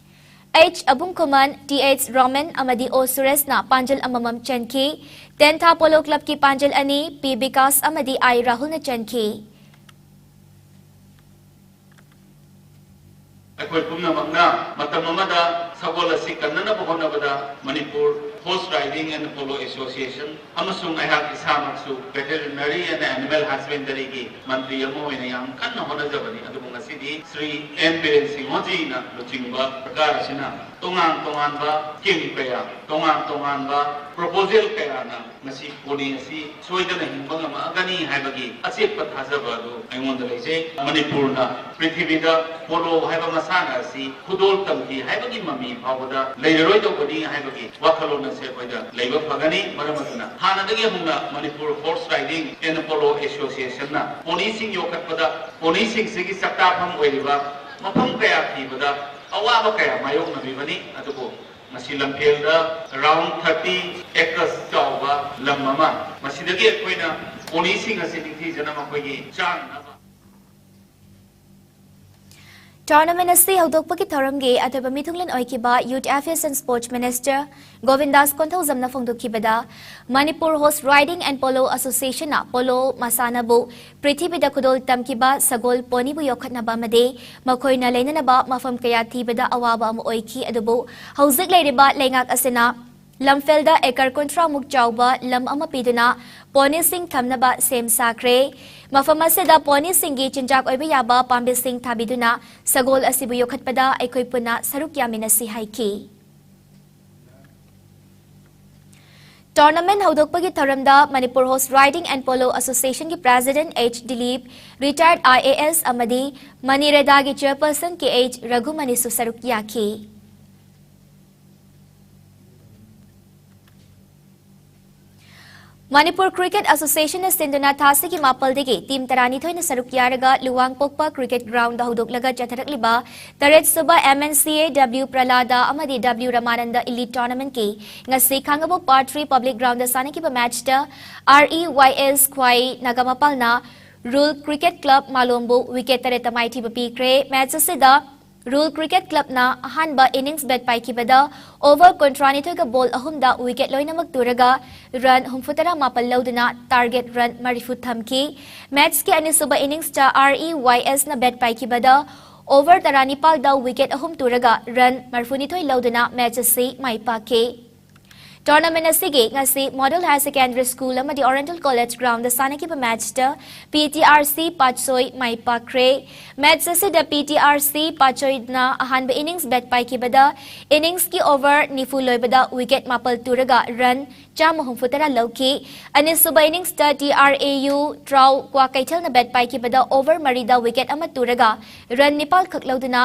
H ꯑꯕꯨꯡꯈꯨꯃꯟ, Th Roman ꯑꯃꯗꯤ O ꯁꯨꯔꯦꯁꯅ ꯄꯥꯟꯖꯜ ꯑꯃꯃꯝ ꯆꯟꯈꯤ꯫ Tentha Polo Clubꯀꯤ ꯄꯥꯟꯖꯜ ꯑꯅꯤ P ꯕꯤꯀꯥꯁ ꯑꯃꯗꯤ I ꯔꯥꯍꯨꯜꯅ ꯆꯟꯈꯤ꯫ ꯑꯩꯈꯣꯏ ꯄꯨꯝꯅꯃꯛꯅ ꯃꯇꯝ ꯑꯃꯗ ꯁꯒꯣꯜ ꯑꯁꯤ ꯀꯟꯅꯅꯕ ꯍꯣꯠꯅꯕꯗ Manipur Horse Riding and Polo Association ꯑꯃꯁꯨꯡ ꯑꯩꯍꯥꯛ ꯏꯁꯥꯃꯛꯁꯨ Veterinary and Animal Husbandryꯒꯤ ꯃꯟꯇ꯭ꯔꯤ ꯑꯃ ꯑꯣꯏꯅ ꯌꯥꯝ ꯀꯟꯅ ꯍꯣꯠꯅꯖꯕꯅꯤ꯫ ꯑꯗꯨꯕꯨ ꯉꯁꯤꯗꯤ ꯁ꯭ꯔꯤ ꯑꯦꯟ ꯕꯤꯔꯦꯟ ꯁꯤꯡꯍꯖꯤꯅ ꯂꯨꯆꯤꯡꯕ ꯁꯔꯀꯥꯔ ꯑꯁꯤꯅ ꯇꯣꯉꯥꯟ ꯇꯣꯉꯥꯟꯕ scheme ꯀꯌꯥ, ꯇꯣꯉꯥꯟ ꯇꯣꯉꯥꯟꯕ proposal ꯀꯌꯥꯅ ꯃꯁꯤ pony ꯑꯁꯤ ꯁꯣꯏꯗꯅ ꯍꯤꯡꯕ ꯉꯝꯃꯛꯑꯒꯅꯤ ꯍꯥꯏꯕꯒꯤ ꯑꯆꯦꯠꯄ ꯊꯥꯖꯕ ꯑꯗꯨ ꯑꯩꯉꯣꯟꯗ ꯂꯩꯖꯩ꯫ ꯃꯅꯤꯄꯨꯔꯅ ꯄ꯭ꯔꯤꯊꯤꯕꯤꯗ polo ꯍꯥꯏꯕ ꯃꯁꯥꯟꯅ ꯑꯁꯤ ꯈꯨꯗꯣꯜ ꯇꯝꯈꯤ ꯍꯥꯏꯕꯒꯤ ꯃꯃꯤ ꯐꯥꯎꯕꯗ ꯂꯩꯔꯔꯣꯏꯗꯧꯕꯅꯤ ꯍꯥꯏꯕꯒꯤ ꯋꯥꯈꯜꯂꯣꯟ ꯑꯁꯤ ꯑꯩꯈꯣꯏꯗ ꯂꯩꯕ ꯐꯒꯅꯤ꯫ ꯃꯔꯝ ꯑꯗꯨꯅ ꯍꯥꯟꯅꯗꯒꯤ ꯍꯧꯅ Manipur horse riding and polo ꯑꯦꯁꯣꯁꯤꯌꯦꯁꯟꯅ ꯄꯣꯅꯤꯁꯤꯡ ꯌꯣꯛꯈꯠꯄꯗ ꯄꯣꯅꯤꯁꯤꯡꯁꯤꯒꯤ ꯆꯥꯛꯇꯥꯐꯝ ꯑꯣꯏꯔꯤꯕ ꯃꯐꯝ ꯀꯌꯥ ꯊꯤꯕꯗ ꯑꯋꯥꯕ ꯀꯌꯥ ꯃꯥꯌꯣꯛꯅꯕꯤꯕꯅꯤ꯫ ꯑꯗꯨꯕꯨ ꯃꯁꯤ ꯂꯝꯐꯦꯜꯗ ꯑꯦꯔꯥꯎꯟ ꯊꯥꯔꯇꯤ ꯑꯦꯀꯔꯁ ꯆꯥꯎꯕ ꯂꯝ ꯑꯃ, ꯃꯁꯤꯗꯒꯤ ꯑꯩꯈꯣꯏꯅ ꯄꯣꯅꯤꯁꯤꯡ ꯑꯁꯤ ꯅꯤꯡꯊꯤꯖꯅ ꯃꯈꯣꯏꯒꯤ ꯆꯥꯅꯅꯕ꯫ ꯇꯣꯔꯅꯥꯃꯦꯟ ꯑꯁꯤ ꯍꯧꯗꯣꯛꯄꯒꯤ ꯊꯧꯔꯝꯒꯤ ꯑꯊꯣꯏꯕ ꯃꯤꯊꯨꯡꯂꯦꯟ ꯑꯣꯏꯈꯤꯕ Youth Affairs and Sports Minister Govindas ꯀꯣꯟꯊꯧꯖꯝꯅ ꯐꯣꯡꯗꯣꯛꯈꯤꯕꯗ, Manipur horse riding and polo ꯑꯁꯣꯁꯤꯌꯦꯁꯟꯅ ꯄꯣꯂꯣ ꯃꯁꯥꯟꯅꯕꯨ ꯄ꯭ꯔꯤꯊꯤꯕꯤꯗ ꯈꯨꯗꯣꯜ ꯇꯝꯈꯤꯕ ꯁꯒꯣꯜ ꯄꯣꯅꯤꯕꯨ ꯌꯣꯛꯈꯠꯅꯕ ꯑꯃꯗꯤ ꯃꯈꯣꯏꯅ ꯂꯩꯅꯅꯕ ꯃꯐꯝ ꯀꯌꯥ ꯊꯤꯕꯗ ꯑꯋꯥꯕ ꯑꯃ ꯑꯣꯏꯈꯤ꯫ ꯑꯗꯨꯕꯨ ꯍꯧꯖꯤꯛ ꯂꯩꯔꯤꯕ ꯂꯩꯉꯥꯛ ꯑꯁꯤꯅ ꯂꯝꯐꯦꯜꯗ ꯑꯦꯀꯔ ꯀꯨꯟꯊ꯭ꯔꯥ ꯃꯨꯛ ꯆꯥꯎꯕ ꯂꯝ ꯑꯃ ꯄꯤꯗꯨꯅ ꯄꯣꯅꯤꯁꯤꯡ ꯊꯝꯅꯕ ꯁꯦꯝ ꯁꯥꯈ꯭ꯔꯦ꯫ ꯃꯐꯝ ꯑꯁꯤꯗ ꯄꯣꯅꯤꯁꯤꯡꯒꯤ ꯆꯤꯟꯖꯥꯛ ꯑꯣꯏꯕ ꯌꯥꯕ ꯄꯥꯝꯕꯤꯁꯤꯡ ꯊꯥꯕꯤꯗꯨꯅ ꯁꯒꯣꯜ ꯑꯁꯤꯕꯨ ꯌꯣꯛꯈꯠꯄꯗ ꯑꯩꯈꯣꯏ ꯄꯨꯟꯅ ꯁꯔꯨꯛ ꯌꯥꯃꯤꯟꯅꯁꯤ ꯍꯥꯏꯈꯤ꯫ ꯇꯣꯔꯅꯥꯃꯦꯟ ꯍꯧꯗꯣꯛꯄꯒꯤ ꯊꯧꯔꯝꯗ Manipur horse riding and polo ꯑꯁꯣꯁꯤꯌꯦꯁꯟꯒꯤ president H Dilip, retired I A S ꯑꯃꯗꯤ ꯃꯅꯤꯔꯦꯗꯥꯒꯤ ꯆꯦꯌꯔꯄꯔꯁꯟ ꯀꯦ ꯑꯩꯆ ꯔꯘꯨꯃꯅꯤꯁꯨ ꯁꯔꯨꯛ ꯌꯥꯈꯤ꯫ ꯃꯅꯤꯄꯨꯔ ꯀ꯭ꯔꯤꯀꯦꯠ ꯑꯁꯣꯁꯤꯌꯦꯁꯟꯅ ꯁꯤꯟꯗꯨꯅ ꯊꯥꯁꯤꯒꯤ ꯃꯥꯄꯜꯗꯒꯤ ꯇꯤꯝ ꯇꯔꯥꯅꯤꯊꯣꯏꯅ ꯁꯔꯨꯛ ꯌꯥꯔꯒ ꯂꯨꯋꯥꯡꯄꯣꯛꯄ ꯀ꯭ꯔꯤꯀꯦꯠ ꯒ꯭ꯔꯥꯎꯟꯗ ꯍꯧꯗꯣꯛꯂꯒ ꯆꯠꯊꯔꯛꯂꯤꯕ ꯇꯔꯦꯠ ꯁꯨꯕ ꯑꯦꯝ ꯑꯦꯟ ꯁꯤ ꯑꯦ ꯗꯕ꯭ꯂꯤꯎ ꯄ꯭ꯔꯂꯥꯗꯥ ꯑꯃꯗꯤ ꯗꯕ꯭ꯂꯤꯎ ꯔꯃꯥꯅꯟꯗ ꯏꯂꯤꯠ ꯇꯣꯔꯅꯥꯃꯦꯟꯠꯀꯤ ꯉꯁꯤ ꯈꯥꯡꯉꯕꯣꯛ ꯄꯥꯔꯠ ꯊ꯭ꯔꯤ ꯄꯕ꯭ꯂꯤꯛ ꯒ꯭ꯔꯥꯎꯟꯗ ꯁꯥꯟꯅꯈꯤꯕ ꯃꯦꯆꯇ ꯑꯥꯔ ꯏ ꯋꯥꯏ ꯑꯦꯁ ꯈ꯭ꯋꯥꯏ ꯅꯥꯒꯥꯃꯄꯥꯜꯅ ꯔꯨꯔꯦꯜ ꯀ꯭ꯔꯤꯀꯦꯠ ꯀ꯭ꯂꯕ ꯃꯥꯂꯣꯝꯕꯨ ꯋꯤꯀꯦꯠ ꯇꯔꯦꯠꯇ ꯃꯥꯏꯊꯤꯕ ꯄꯤꯈ꯭ꯔꯦ꯫ ꯃꯦꯆ ꯑꯁꯤꯗ ꯔꯨꯔꯦꯜ ꯀ꯭ꯔꯤꯀꯦꯠ ꯀ꯭ꯂꯕꯅ ꯑꯍꯥꯟꯕ ꯏꯅꯤꯡꯁ ꯕꯦꯠ ꯄꯥꯏꯈꯤꯕꯗ ꯑꯣꯚꯔ ꯀꯨꯟꯊ꯭ꯔꯥꯅꯤꯊꯣꯏꯒ ꯕꯣꯜ ꯑꯍꯨꯝꯗ ꯋꯤꯀꯦꯠ ꯂꯣꯏꯅꯃꯛ ꯇꯨꯔꯒ ꯔꯟ ꯍꯨꯝꯐꯨꯇꯔꯥ ꯃꯥꯄꯜ ꯂꯧꯗꯨꯅ ꯇꯥꯔꯒꯦꯠ ꯔꯟ ꯃꯔꯤꯐꯨ ꯊꯝꯈꯤ꯫ ꯃꯦꯆꯀꯤ ꯑꯅꯤꯁꯨꯕ ꯏꯅꯤꯡꯁꯇ ꯑꯥꯔ ꯏ ꯋꯥꯏ ꯑꯦꯁꯅ ꯕꯦꯠ ꯄꯥꯏꯈꯤꯕꯗ ꯑꯣꯚꯔ ꯇꯔꯥꯅꯤꯄꯥꯜꯗ ꯋꯤꯀꯦꯠ ꯑꯍꯨꯝ ꯇꯨꯔꯒ ꯔꯟ ꯃꯔꯤꯐꯨꯅꯤꯊꯣꯏ ꯂꯧꯗꯨꯅ ꯃꯦꯆ ꯑꯁꯤ ꯃꯥꯏ ꯄꯥꯛꯈꯤ꯫ ꯇꯣꯔꯅꯥꯃꯦꯟ ꯑꯁꯤꯒꯤ ꯉꯁꯤ ꯃꯣꯗꯦꯜ ꯍꯥꯌꯔ ꯁꯦꯀꯦꯟꯗꯔꯤ ꯁ꯭ꯀꯨꯜ ꯑꯃꯗꯤ ꯑꯣꯔꯤꯌꯦꯟꯇꯦꯜ ꯀꯣꯂꯦꯖ ꯒ꯭ꯔꯥꯎꯟꯗ ꯁꯥꯟꯅꯈꯤꯕ ꯃꯦꯆꯇ ꯄꯤ ꯇꯤ ꯑꯥꯔ ꯁꯤ ꯄꯥꯠꯁꯣꯏ ꯃꯥꯏ ꯄꯥꯛꯈ꯭ꯔꯦ꯫ ꯃꯦꯆ ꯑꯁꯤꯗ ꯄꯤ ꯇꯤ ꯑꯥꯔ ꯁꯤ ꯄꯥꯠꯁꯣꯏꯅ ꯑꯍꯥꯟꯕ ꯏꯅꯤꯡꯁ ꯕꯦꯠ ꯄꯥꯏꯈꯤꯕꯗ ꯏꯅꯤꯡꯁꯀꯤ ꯑꯣꯚꯔ ꯅꯤꯐꯨ ꯂꯣꯏꯕꯗ ꯋꯤꯀꯦꯠ ꯃꯥꯄꯜ ꯇꯨꯔꯒ ꯔꯟ ꯆꯥꯝꯃ ꯍꯨꯝꯐꯨꯇꯔꯥ ꯂꯧꯈꯤ꯫ ꯑꯅꯤꯁꯨꯕ ꯏꯅꯤꯡꯁꯇ T R A U TRAU ꯀ꯭ꯋꯥꯀꯩꯊꯦꯜꯅ ꯕꯦꯠ ꯄꯥꯏꯈꯤꯕꯗ ꯑꯣꯚꯔ ꯃꯔꯤꯗ ꯋꯤꯀꯦꯠ ꯑꯃ ꯇꯨꯔꯒ ꯔꯟ ꯅꯤꯄꯥꯜ ꯈꯛ ꯂꯧꯗꯨꯅ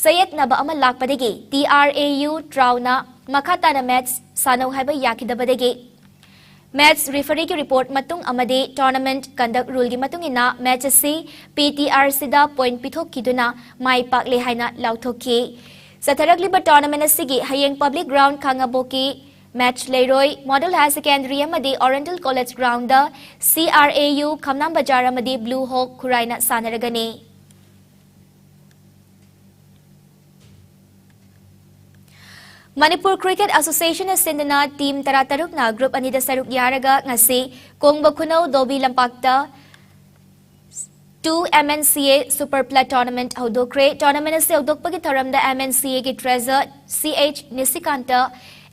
ꯆꯌꯦꯠꯅꯕ ꯑꯃ ꯂꯥꯛꯄꯗꯒꯤ T R A U ꯇ꯭ꯔꯥꯎꯅ ꯃꯈꯥ ꯇꯥꯅ ꯃꯦꯠꯆ ꯁꯥꯟꯅꯧ ꯍꯥꯏꯕ ꯌꯥꯈꯤꯗꯕꯗꯒꯤ ꯃꯦꯠꯆ ꯔꯤꯐꯔꯤꯒꯤ ꯔꯤꯄꯣꯔꯠ ꯃꯇꯨꯡ ꯑꯃꯗꯤ tournament conduct ruleꯒꯤ ꯃꯇꯨꯡ ꯏꯟꯅ ꯃꯦꯠꯆ ꯑꯁꯤ P T R Cꯗ point ꯄꯤꯊꯣꯛꯈꯤꯗꯨꯅ ꯃꯥꯏ ꯄꯥꯛꯂꯦ ꯍꯥꯏꯅ ꯂꯥꯎꯊꯣꯛꯈꯤ꯫ ꯆꯠꯊꯔꯛꯂꯤꯕ tournament ꯑꯁꯤꯒꯤ ꯍꯌꯦꯡ public ground ꯈꯥꯉꯕꯣꯛꯀꯤ ꯃꯦꯠꯆ ꯂꯩꯔꯣꯏ꯫ Model Higher Secondary ꯑꯃꯗꯤ Oriental College groundꯗ C R A U ꯈꯝꯅꯥꯝ ꯕꯖꯥꯔ ꯑꯃꯗꯤ Blue Hawk ꯈꯨꯔꯥꯏꯅ ꯁꯥꯟꯅꯔꯒꯅꯤ꯫ ꯃꯅꯤꯄꯨꯔ ꯀ꯭ꯔꯤꯀꯦꯠ ꯑꯦꯁꯣꯁꯤꯌꯦꯁꯟꯅ ꯁꯤꯟꯗꯨꯅ ꯇꯤꯝ ꯇꯔꯥꯇꯔꯨꯛꯅ ꯒ꯭ꯔꯨꯞ ꯑꯅꯤꯗ ꯁꯔꯨꯛ ꯌꯥꯔꯒ ꯉꯁꯤ ꯀꯣꯡꯕ ꯈꯨꯅꯧ ꯗꯣꯕꯤ ꯂꯝꯄꯥꯛꯇ two M N C A Super Play Tournament ꯍꯧꯗꯣꯛꯈ꯭ꯔꯦ꯫ Tournament ꯑꯁꯤ ꯍꯧꯗꯣꯛꯄꯒꯤ ꯊꯧꯔꯝꯗ M N C Aꯒꯤ treasurer C H ꯅꯤꯁꯤꯀꯥꯟꯇ,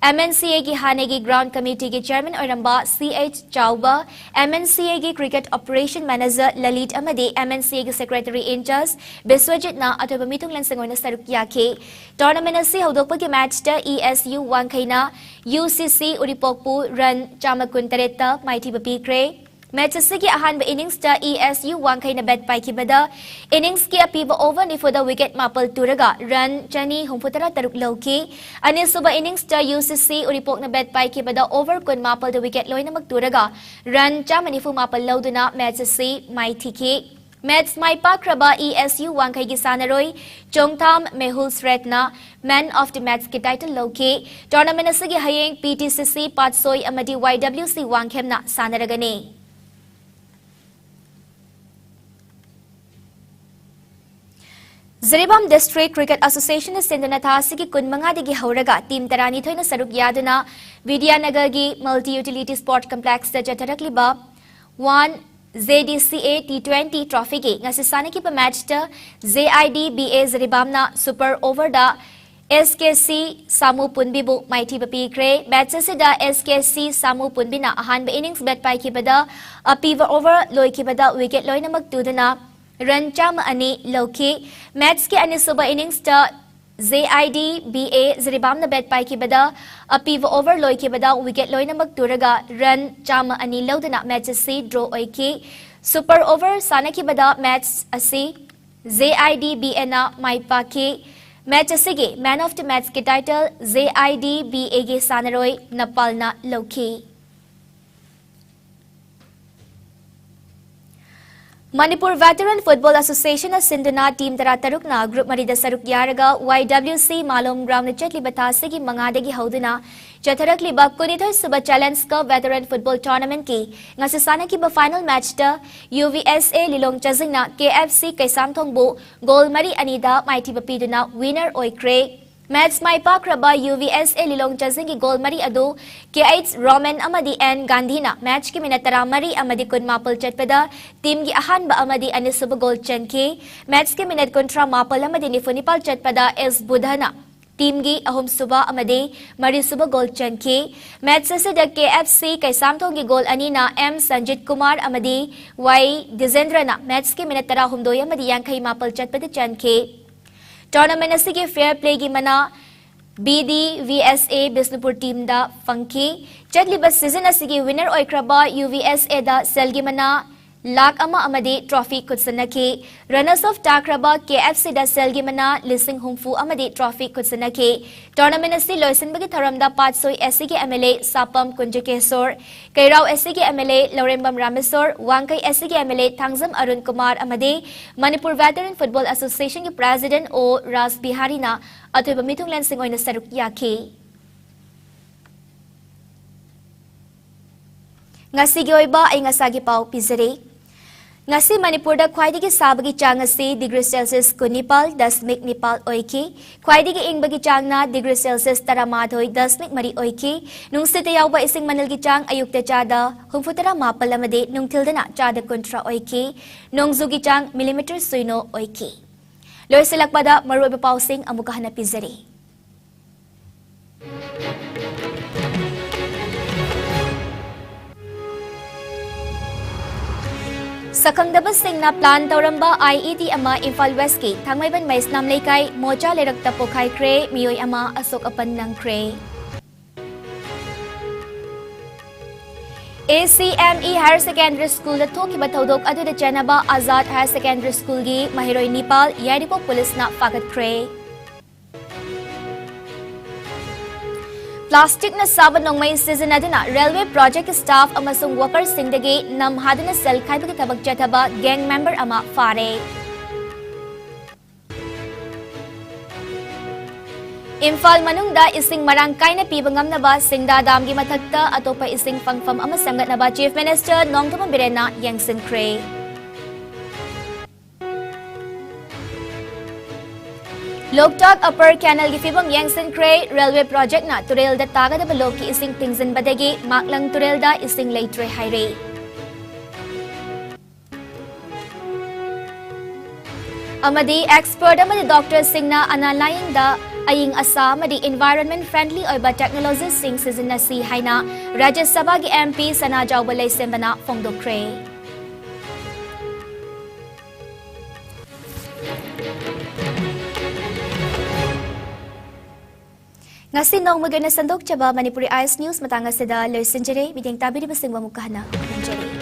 M N C Aꯒꯤ ꯍꯥꯟꯅꯒꯤ ground committeeꯒꯤ chairman ꯑꯣꯏꯔꯝꯕ C H ꯆꯥꯎꯕ, M N C Aꯒꯤ cricket operation manager Lalit ꯑꯃꯗꯤ M N C Aꯒꯤ secretary in charge ꯕꯤꯁ꯭ꯋꯖꯤꯠꯅ ꯑꯇꯣꯞꯄ ꯃꯤꯊꯨꯡ ꯂꯟꯁꯤꯡ ꯑꯣꯏꯅ ꯁꯔꯨꯛ ꯌꯥꯈꯤ꯫ Tournament ꯑꯁꯤ ꯍꯧꯗꯣꯛꯄꯒꯤ ꯃꯦꯠꯆꯇ E S U ꯋꯥꯡꯈꯩꯅ U C C ꯎꯔꯤꯄꯣꯛꯄꯨ run ꯆꯥꯝꯃ ꯀꯨꯟꯇꯔꯦꯠꯇ ꯃꯥꯏꯊꯤꯕ ꯄꯤꯈ꯭ꯔꯦ꯫ ꯃꯦꯠꯆ ꯑꯁꯤꯒꯤ ꯑꯍꯥꯟꯕ innings ꯇ E S U ꯋꯥꯡꯈꯩꯅ bat ꯄꯥꯏꯈꯤꯕꯗ, innings ꯀꯤ ꯑꯄꯤꯕ over ꯅꯤꯐꯨꯗ wicket ꯃꯥꯄꯜ ꯇꯨꯔꯒ run ꯆꯅꯤ ꯍꯨꯝꯐꯨꯇꯔꯥ ꯇꯔꯨꯛ ꯂꯧꯈꯤ꯫ ꯑꯅꯤꯁꯨꯕ innings ꯇ U C C ꯎꯔꯤꯄꯣꯛꯅ bat ꯄꯥꯏꯈꯤꯕꯗ over ꯀꯨꯟ ꯃꯥꯄꯜꯗ wicket ꯂꯣꯏꯅꯃꯛ ꯇꯨꯔꯒ run ꯆꯥꯝꯃ ꯅꯤꯐꯨ ꯃꯥꯄꯜ ꯂꯧꯗꯨꯅ ꯃꯦꯠꯆ ꯑꯁꯤ ꯃꯥꯏꯊꯤꯈꯤ꯫ ꯃꯦꯠꯆ ꯃꯥꯏ ꯄꯥꯛꯈ꯭ꯔꯕ E S U ꯋꯥꯡꯈꯩꯒꯤ ꯁꯥꯟꯅꯔꯣꯏ ꯆꯣꯡꯊꯥꯝ ꯃꯦꯍꯨꯜ ꯁ꯭ꯔꯦꯠꯅ man of the match ꯀꯤ title ꯂꯧꯈꯤ꯫ Tournament ꯑꯁꯤꯒꯤ ꯍꯌꯦꯡ P T C C ꯄꯥꯠꯁꯣꯏ ꯑꯃꯗꯤ Y W C ꯋꯥꯡꯈꯦꯝꯅ ꯁꯥꯟꯅꯔꯒꯅꯤ꯫ Jiribam District Cricket Associationꯅ ꯁꯤꯟꯗꯨꯅ ꯊꯥ ꯑꯁꯤꯒꯤ ꯀꯨꯟꯃꯉꯥꯗꯒꯤ ꯍꯧꯔꯒ ꯇꯤꯝ ꯇꯔꯥꯅꯤꯊꯣꯏꯅ ꯁꯔꯨꯛ ꯌꯥꯗꯨꯅ ꯕꯤꯗ꯭ꯌꯥꯅꯒꯔꯒꯤ Multi Utility Sport Complexꯇ ꯆꯠꯊꯔꯛꯂꯤꯕ one J D C A T twenty trophyꯒꯤ ꯉꯁꯤ ꯁꯥꯟꯅꯈꯤꯕ ꯃꯦꯠꯆꯇ J I D B A ꯖꯤꯔꯤꯕꯥꯝꯅ super overꯗ S K C ꯁꯥꯃꯨ ꯄꯨꯟꯕꯤꯕꯨ ꯃꯥꯏꯊꯤꯕ ꯄꯤꯈ꯭ꯔꯦ꯫ ꯃꯦꯠꯆ ꯑꯁꯤꯗ S K C ꯁꯥꯃꯨ ꯄꯨꯟꯕꯤꯅ ꯑꯍꯥꯟꯕ innings bat ꯄꯥꯏꯈꯤꯕꯗ ꯑꯄꯤꯕ over ꯂꯣꯏꯈꯤꯕꯗ wicket ꯂꯣꯏꯅꯃꯛ ꯇꯨꯗꯨꯅ run ꯆꯥꯝꯃ ꯑꯅꯤ ꯂꯧꯈꯤ꯫ ꯃꯦꯠꯆꯀꯤ ꯑꯅꯤꯁꯨꯕ innings ꯇ J I D B A ꯖꯤꯔꯤꯕꯥꯝꯅ bat ꯄꯥꯏꯈꯤꯕꯗ ꯑꯄꯤꯕ over ꯂꯣꯏꯈꯤꯕꯗ wicket ꯂꯣꯏꯅꯃꯛ ꯇꯨꯔꯒ run ꯆꯥꯝꯃ ꯑꯅꯤ ꯂꯧꯗꯨꯅ ꯃꯦꯠꯆ ꯑꯁꯤ draw ꯑꯣꯏꯈꯤ꯫ Super over ꯁꯥꯟꯅꯈꯤꯕꯗ ꯃꯦꯠꯆ ꯑꯁꯤ ꯖꯦ ꯑꯥꯏ ꯗꯤ ꯕꯤ ꯑꯦꯅ ꯃꯥꯏ ꯄꯥꯛꯈꯤ꯫ ꯃꯦꯆ ꯑꯁꯤꯒꯤ Man of the Matchꯀꯤ title J I D B ꯑꯦꯒꯤ ꯁꯥꯟꯅꯔꯣꯏ ꯅꯄꯥꯜꯅ ꯂꯧꯈꯤ꯫ ꯃꯅꯤꯄꯨꯔ Veteran Football Associationꯅ ꯁꯤꯟꯗꯨꯅ team ꯇꯔꯥꯇꯔꯨꯛꯅ group ꯃꯔꯤꯗ ꯁꯔꯨꯛ ꯌꯥꯔꯒ ꯋꯥꯏ ꯗꯕ꯭ꯂꯤꯎ ꯁꯤ ꯃꯥꯂꯣꯝ groundꯗ ꯆꯠꯂꯤꯕ ꯊꯥ ꯑꯁꯤꯒꯤ ꯃꯉꯥꯗꯒꯤ ꯍꯧꯗꯨꯅ ꯆꯠꯊꯔꯛꯂꯤꯕ ꯀꯨꯟꯅꯤꯊꯣꯏ ꯁꯨꯕ Challenge Cup Veteran Football Tournamentꯀꯤ ꯉꯁꯤ ꯁꯥꯟꯅꯈꯤꯕ final matchꯇ ꯌꯨ ꯚꯤ ꯑꯦꯁ ꯑꯦ ꯂꯤꯂꯣꯡ ꯆꯥꯖꯤꯡꯅ ꯀꯦ ꯑꯦꯐ ꯁꯤ ꯀꯩꯁꯥꯝꯊꯣꯡꯕꯨ goal ꯃꯔꯤ ꯑꯅꯤꯗ ꯃꯥꯏꯊꯤꯕ ꯄꯤꯗꯨꯅ winner ꯑꯣꯏꯈ꯭ꯔꯦ꯫ Match ꯃꯥꯏ ꯄꯥꯛꯈ꯭ꯔꯕ ꯌꯨ ꯚꯤ ꯑꯦꯁ ꯑꯦ ꯂꯤꯂꯣꯡ ꯆꯥꯖꯤꯡꯒꯤ goal ꯃꯔꯤ ꯑꯗꯨ ꯀꯦ ꯑꯩꯆ ꯔꯣꯃꯦꯟ ꯑꯃꯗꯤ ꯑꯦꯟ ꯒꯥꯟꯙꯤꯅ matchꯀꯤ minute ꯇꯔꯥꯃꯔꯤ ꯑꯃꯗꯤ ꯀꯨꯟꯃꯥꯄꯜ ꯆꯠꯄꯗ teamꯒꯤ ꯑꯍꯥꯟꯕ ꯑꯃꯗꯤ ꯑꯅꯤꯁꯨꯕ goal ꯆꯟꯈꯤ꯫ Matchꯀꯤ minute ꯀꯨꯟꯊ꯭ꯔꯥ ꯃꯥꯄꯜ ꯑꯃꯗꯤ ꯅꯤꯐꯨ ꯅꯤꯄꯥꯜ ꯆꯠꯄꯗ ꯑꯦꯁ ꯕꯨꯙꯅ teamꯒꯤ ꯑꯍꯨꯝꯁꯨꯕ ꯑꯃꯗꯤ ꯃꯔꯤꯁꯨꯕ goal ꯆꯟꯈꯤ꯫ Match ꯑꯁꯤꯗ ꯀꯦ ꯑꯦꯐ ꯁꯤ ꯀꯩꯁꯥꯝꯊꯣꯡꯒꯤ goal ꯑꯅꯤꯅ ꯑꯦꯝ ꯁꯟꯖꯤꯠ ꯀꯨꯃꯥꯔ ꯑꯃꯗꯤ ꯋꯥꯏ ꯗꯤꯖꯦꯟꯗ꯭ꯔꯅ matchꯀꯤ minute ꯇꯔꯥꯍꯨꯝꯗꯣꯏ ꯑꯃꯗꯤ ꯌꯥꯡꯈꯩ ꯃꯥꯄꯜ ꯆꯠꯄꯗ ꯆꯟꯈꯤ꯫ Tournament ꯑꯁꯤꯒꯤ fair playꯒꯤ ꯃꯅꯥ ꯕꯤ ꯗꯤ ꯚꯤ ꯑꯦꯁ ꯑꯦ ꯕꯤꯁꯅꯨꯄꯨꯔ teamꯗ ꯐꯪꯈꯤ꯫ ꯆꯠꯂꯤꯕ season ꯑꯁꯤꯒꯤ winner ꯑꯣꯏꯈ꯭ꯔꯕ ꯌꯨ ꯚꯤ ꯑꯦꯁ ꯑꯦꯗ ꯁꯦꯜꯒꯤ ꯃꯅꯥ ꯂꯥꯈ ꯑꯃ ꯑꯃꯗꯤ trophy ꯈꯨꯠꯁꯤꯟꯅꯈꯤ꯫ Runners up ꯇꯥꯈ꯭ꯔꯕ ꯀꯦ ꯑꯦꯐ ꯁꯤꯗ ꯁꯦꯜꯒꯤ ꯃꯅꯥ ꯂꯤꯁꯤꯡ ꯍꯨꯝꯐꯨ ꯑꯃꯗꯤ trophy ꯈꯨꯠꯁꯤꯟꯅꯈꯤ꯫ Tournament ꯑꯁꯤ ꯂꯣꯏꯁꯤꯟꯕꯒꯤ ꯊꯧꯔꯝꯗ ꯄꯥꯠꯁꯣꯏ ꯑꯦꯁ ꯁꯤꯒꯤ ꯑꯦꯝ ꯑꯦꯜ ꯑꯦ ꯁꯥꯄꯝ ꯀꯨꯟꯖꯀꯦꯁꯣꯔ, ꯀꯩꯔꯥꯎ ꯑꯦꯁ ꯁꯤꯒꯤ ꯑꯦꯝ ꯑꯦꯜ ꯑꯦ ꯂꯧꯔꯦꯝꯕꯝ ꯔꯥꯃꯦꯁꯣꯔ, ꯋꯥꯡꯈꯩ ꯑꯦꯁ ꯁꯤꯒꯤ M L A Thangjam Arun Kumar ꯑꯃꯗꯤ ꯃꯅꯤꯄꯨꯔ Veteran Football Associationꯒꯤ president ꯑꯣ ꯔꯥꯖ ꯕꯤꯍꯥꯔꯤꯅ ꯑꯊꯣꯏꯕ ꯃꯤꯊꯨꯡꯂꯦꯟꯁꯤꯡ ꯑꯣꯏꯅ ꯁꯔꯨꯛ ꯌꯥꯈꯤ꯫ ꯉꯁꯤꯒꯤ ꯑꯣꯏꯕ ꯑꯏꯪ ꯑꯁꯥꯒꯤ ꯄꯥꯎ ꯄꯤꯖꯔꯤ꯫ ꯉꯁꯤ ꯃꯅꯤꯄꯨꯔꯗ ꯈ꯭ꯋꯥꯏꯗꯒꯤ ꯁꯥꯕꯒꯤ ꯆꯥꯡ ꯑꯁꯤ degree Celsius ꯀꯨꯟꯅꯤꯄꯥꯜ ꯗꯁꯃꯤꯛ ꯅꯤꯄꯥꯜ ꯑꯣꯏꯈꯤ꯫ ꯈ꯭ꯋꯥꯏꯗꯒꯤ ꯏꯪꯕꯒꯤ ꯆꯥꯡꯅ degree Celsius ꯇꯔꯥꯃꯥꯊꯣꯏ ꯗꯁꯃꯤꯛ ꯃꯔꯤ ꯑꯣꯏꯈꯤ꯫ ꯅꯨꯡꯁꯤꯠꯇ ꯌꯥꯎꯕ ꯏꯁꯤꯡ ꯃꯅꯤꯜꯒꯤ ꯆꯥꯡ ꯑꯌꯨꯛꯇ ꯆꯥꯗ ꯍꯨꯝꯐꯨ ꯇꯔꯥ ꯃꯥꯄꯜ ꯑꯃꯗꯤ ꯅꯨꯡꯊꯤꯜꯗꯅ ꯆꯥꯗ ꯀꯨꯟꯊ꯭ꯔꯥ ꯑꯣꯏꯈꯤ꯫ ꯅꯣꯡꯖꯨꯒꯤ ꯆꯥꯡ millimeter ꯁꯨꯏꯅꯣ ꯑꯣꯏꯈꯤ꯫ ꯂꯣꯏꯁꯤꯜꯂꯛꯄꯗ ꯃꯔꯨꯑꯣꯏꯕ ꯄꯥꯎꯁꯤꯡ ꯑꯃꯨꯛꯀ ꯍꯟꯅ ꯄꯤꯖꯔꯤ꯫ ꯁꯛꯈꯪꯗꯕꯁꯤꯡꯅ plan ꯇꯧꯔꯝꯕ I E D ꯑꯃ ꯏꯝꯐꯥꯜ Westꯀꯤ ꯊꯥꯡꯃꯩꯕꯟ ꯃꯩꯁꯅꯥꯝ ꯂꯩꯀꯥꯏ ꯃꯣꯆꯥ ꯂꯩꯔꯛꯇ ꯄꯣꯈꯥꯏꯈ꯭ꯔꯦ, ꯃꯤꯑꯣꯏ ꯑꯃ ꯑꯁꯣꯛ ꯑꯄꯟ ꯅꯪꯈ꯭ꯔꯦ꯫ ꯑꯦ ꯁꯤ M E Higher Secondary School ꯗ ꯊꯣꯛꯈꯤꯕ ꯊꯧꯗꯣꯛ ꯑꯗꯨꯗ ꯆꯦꯟꯅꯕ ꯑꯥꯖꯥꯗ Higher Secondary School ꯒꯤ ꯃꯍꯩꯔꯣꯏ ꯅꯤꯄꯥꯜ ꯌꯥꯏꯔꯤꯄꯣꯛ ꯄꯨꯂꯤꯁꯅ ꯐꯥꯒꯠꯈ꯭ꯔꯦ꯫ ꯄ꯭ꯂꯥꯁꯇꯤꯛꯅ ꯁꯥꯕ ꯅꯣꯡꯃꯩ ꯁꯤꯖꯤꯟꯅꯗꯨꯅ ꯔꯦꯜꯋꯦ ꯄ꯭ꯔꯣꯖꯦꯛꯀꯤ ꯁ꯭ꯇꯥꯐ ꯑꯃꯁꯨꯡ ꯋꯥꯀꯔꯁꯤꯡꯗꯒꯤ ꯅꯝꯍꯥꯗꯨꯅ ꯁꯦꯜ ꯈꯥꯏꯕꯒꯤ ꯊꯕꯛ ꯆꯠꯊꯕ ꯒꯦꯡ ꯃꯦꯝꯕꯔ ꯑꯃ ꯐꯥꯔꯦ꯫ ꯏꯝꯐꯥꯜ ꯃꯅꯨꯡꯗ ꯏꯁꯤꯡ ꯃꯔꯥꯡ ꯀꯥꯏꯅ ꯄꯤꯕ ꯉꯝꯅꯕ ꯁꯤꯡꯗꯥ ꯗꯥꯝꯒꯤ ꯃꯊꯛꯇ ꯑꯇꯣꯞꯄ ꯏꯁꯤꯡ ꯐꯪꯐꯝ ꯑꯃ ꯁꯦꯝꯒꯠꯅꯕ Chief Minister ꯅꯣꯡꯊꯣꯝꯕꯝ ꯕꯤꯔꯦꯟꯅ ꯌꯦꯡꯁꯤꯟꯈ꯭ꯔꯦ꯫ ꯂꯣꯛꯇꯥꯛ ꯑꯄꯔ ꯀꯦꯅꯦꯜꯒꯤ ꯐꯤꯕꯝ ꯌꯦꯡꯁꯤꯟꯈ꯭ꯔꯦ꯫ ꯔꯦꯜꯋꯦ ꯄ꯭ꯔꯣꯖꯦꯛꯅ ꯇꯨꯔꯦꯜꯗ ꯇꯥꯒꯗꯕ ꯂꯣꯛꯀꯤ ꯏꯁꯤꯡ ꯊꯤꯡꯖꯤꯟꯕꯗꯒꯤ ꯃꯥꯛꯂꯪ ꯇꯨꯔꯦꯜꯗ ꯏꯁꯤꯡ ꯂꯩꯇ꯭ꯔꯦ ꯍꯥꯏꯔꯦ꯫ ꯑꯃꯗꯤ ꯑꯦꯛꯁꯄꯔꯠ ꯑꯃꯗꯤ ꯗꯣꯛꯇꯔꯁꯤꯡꯅ ꯑꯅꯥ ꯂꯥꯌꯦꯡꯗ ꯑꯏꯪ ꯑꯁꯥ ꯑꯃꯗꯤ environment friendly ꯑꯣꯏꯕ ꯇꯦꯛꯅꯣꯂꯣꯖꯤꯁꯤꯡ ꯁꯤꯖꯤꯟꯅꯁꯤ ꯍꯥꯏꯅ ꯔꯥꯖ꯭ꯌ ꯁꯚꯥꯒꯤ M P ꯁꯅꯥꯖꯥꯎꯕ ꯂꯩꯁꯦꯝꯕꯅ ꯐꯣꯡꯗꯣꯛꯈ꯭ꯔꯦ꯫ ꯉꯁꯤ ꯅꯣꯡꯃꯒꯤ ꯑꯣꯏꯅ ꯁꯟꯗꯣꯛꯆꯕ ꯃꯅꯤꯄꯨꯔꯤ ꯑꯥꯏꯁ ꯅ꯭ꯌꯨꯁ ꯃꯇꯥꯡ ꯑꯁꯤꯗ ꯂꯣꯏꯁꯤꯟꯖꯔꯦ꯫ ꯃꯤꯠꯌꯦꯡ ꯇꯥꯕꯤꯔꯤꯕꯁꯤꯡꯕꯨ ꯑꯃꯨꯛꯀ ꯍꯟꯅ ꯈꯨꯔꯨꯝꯖꯔꯤ꯫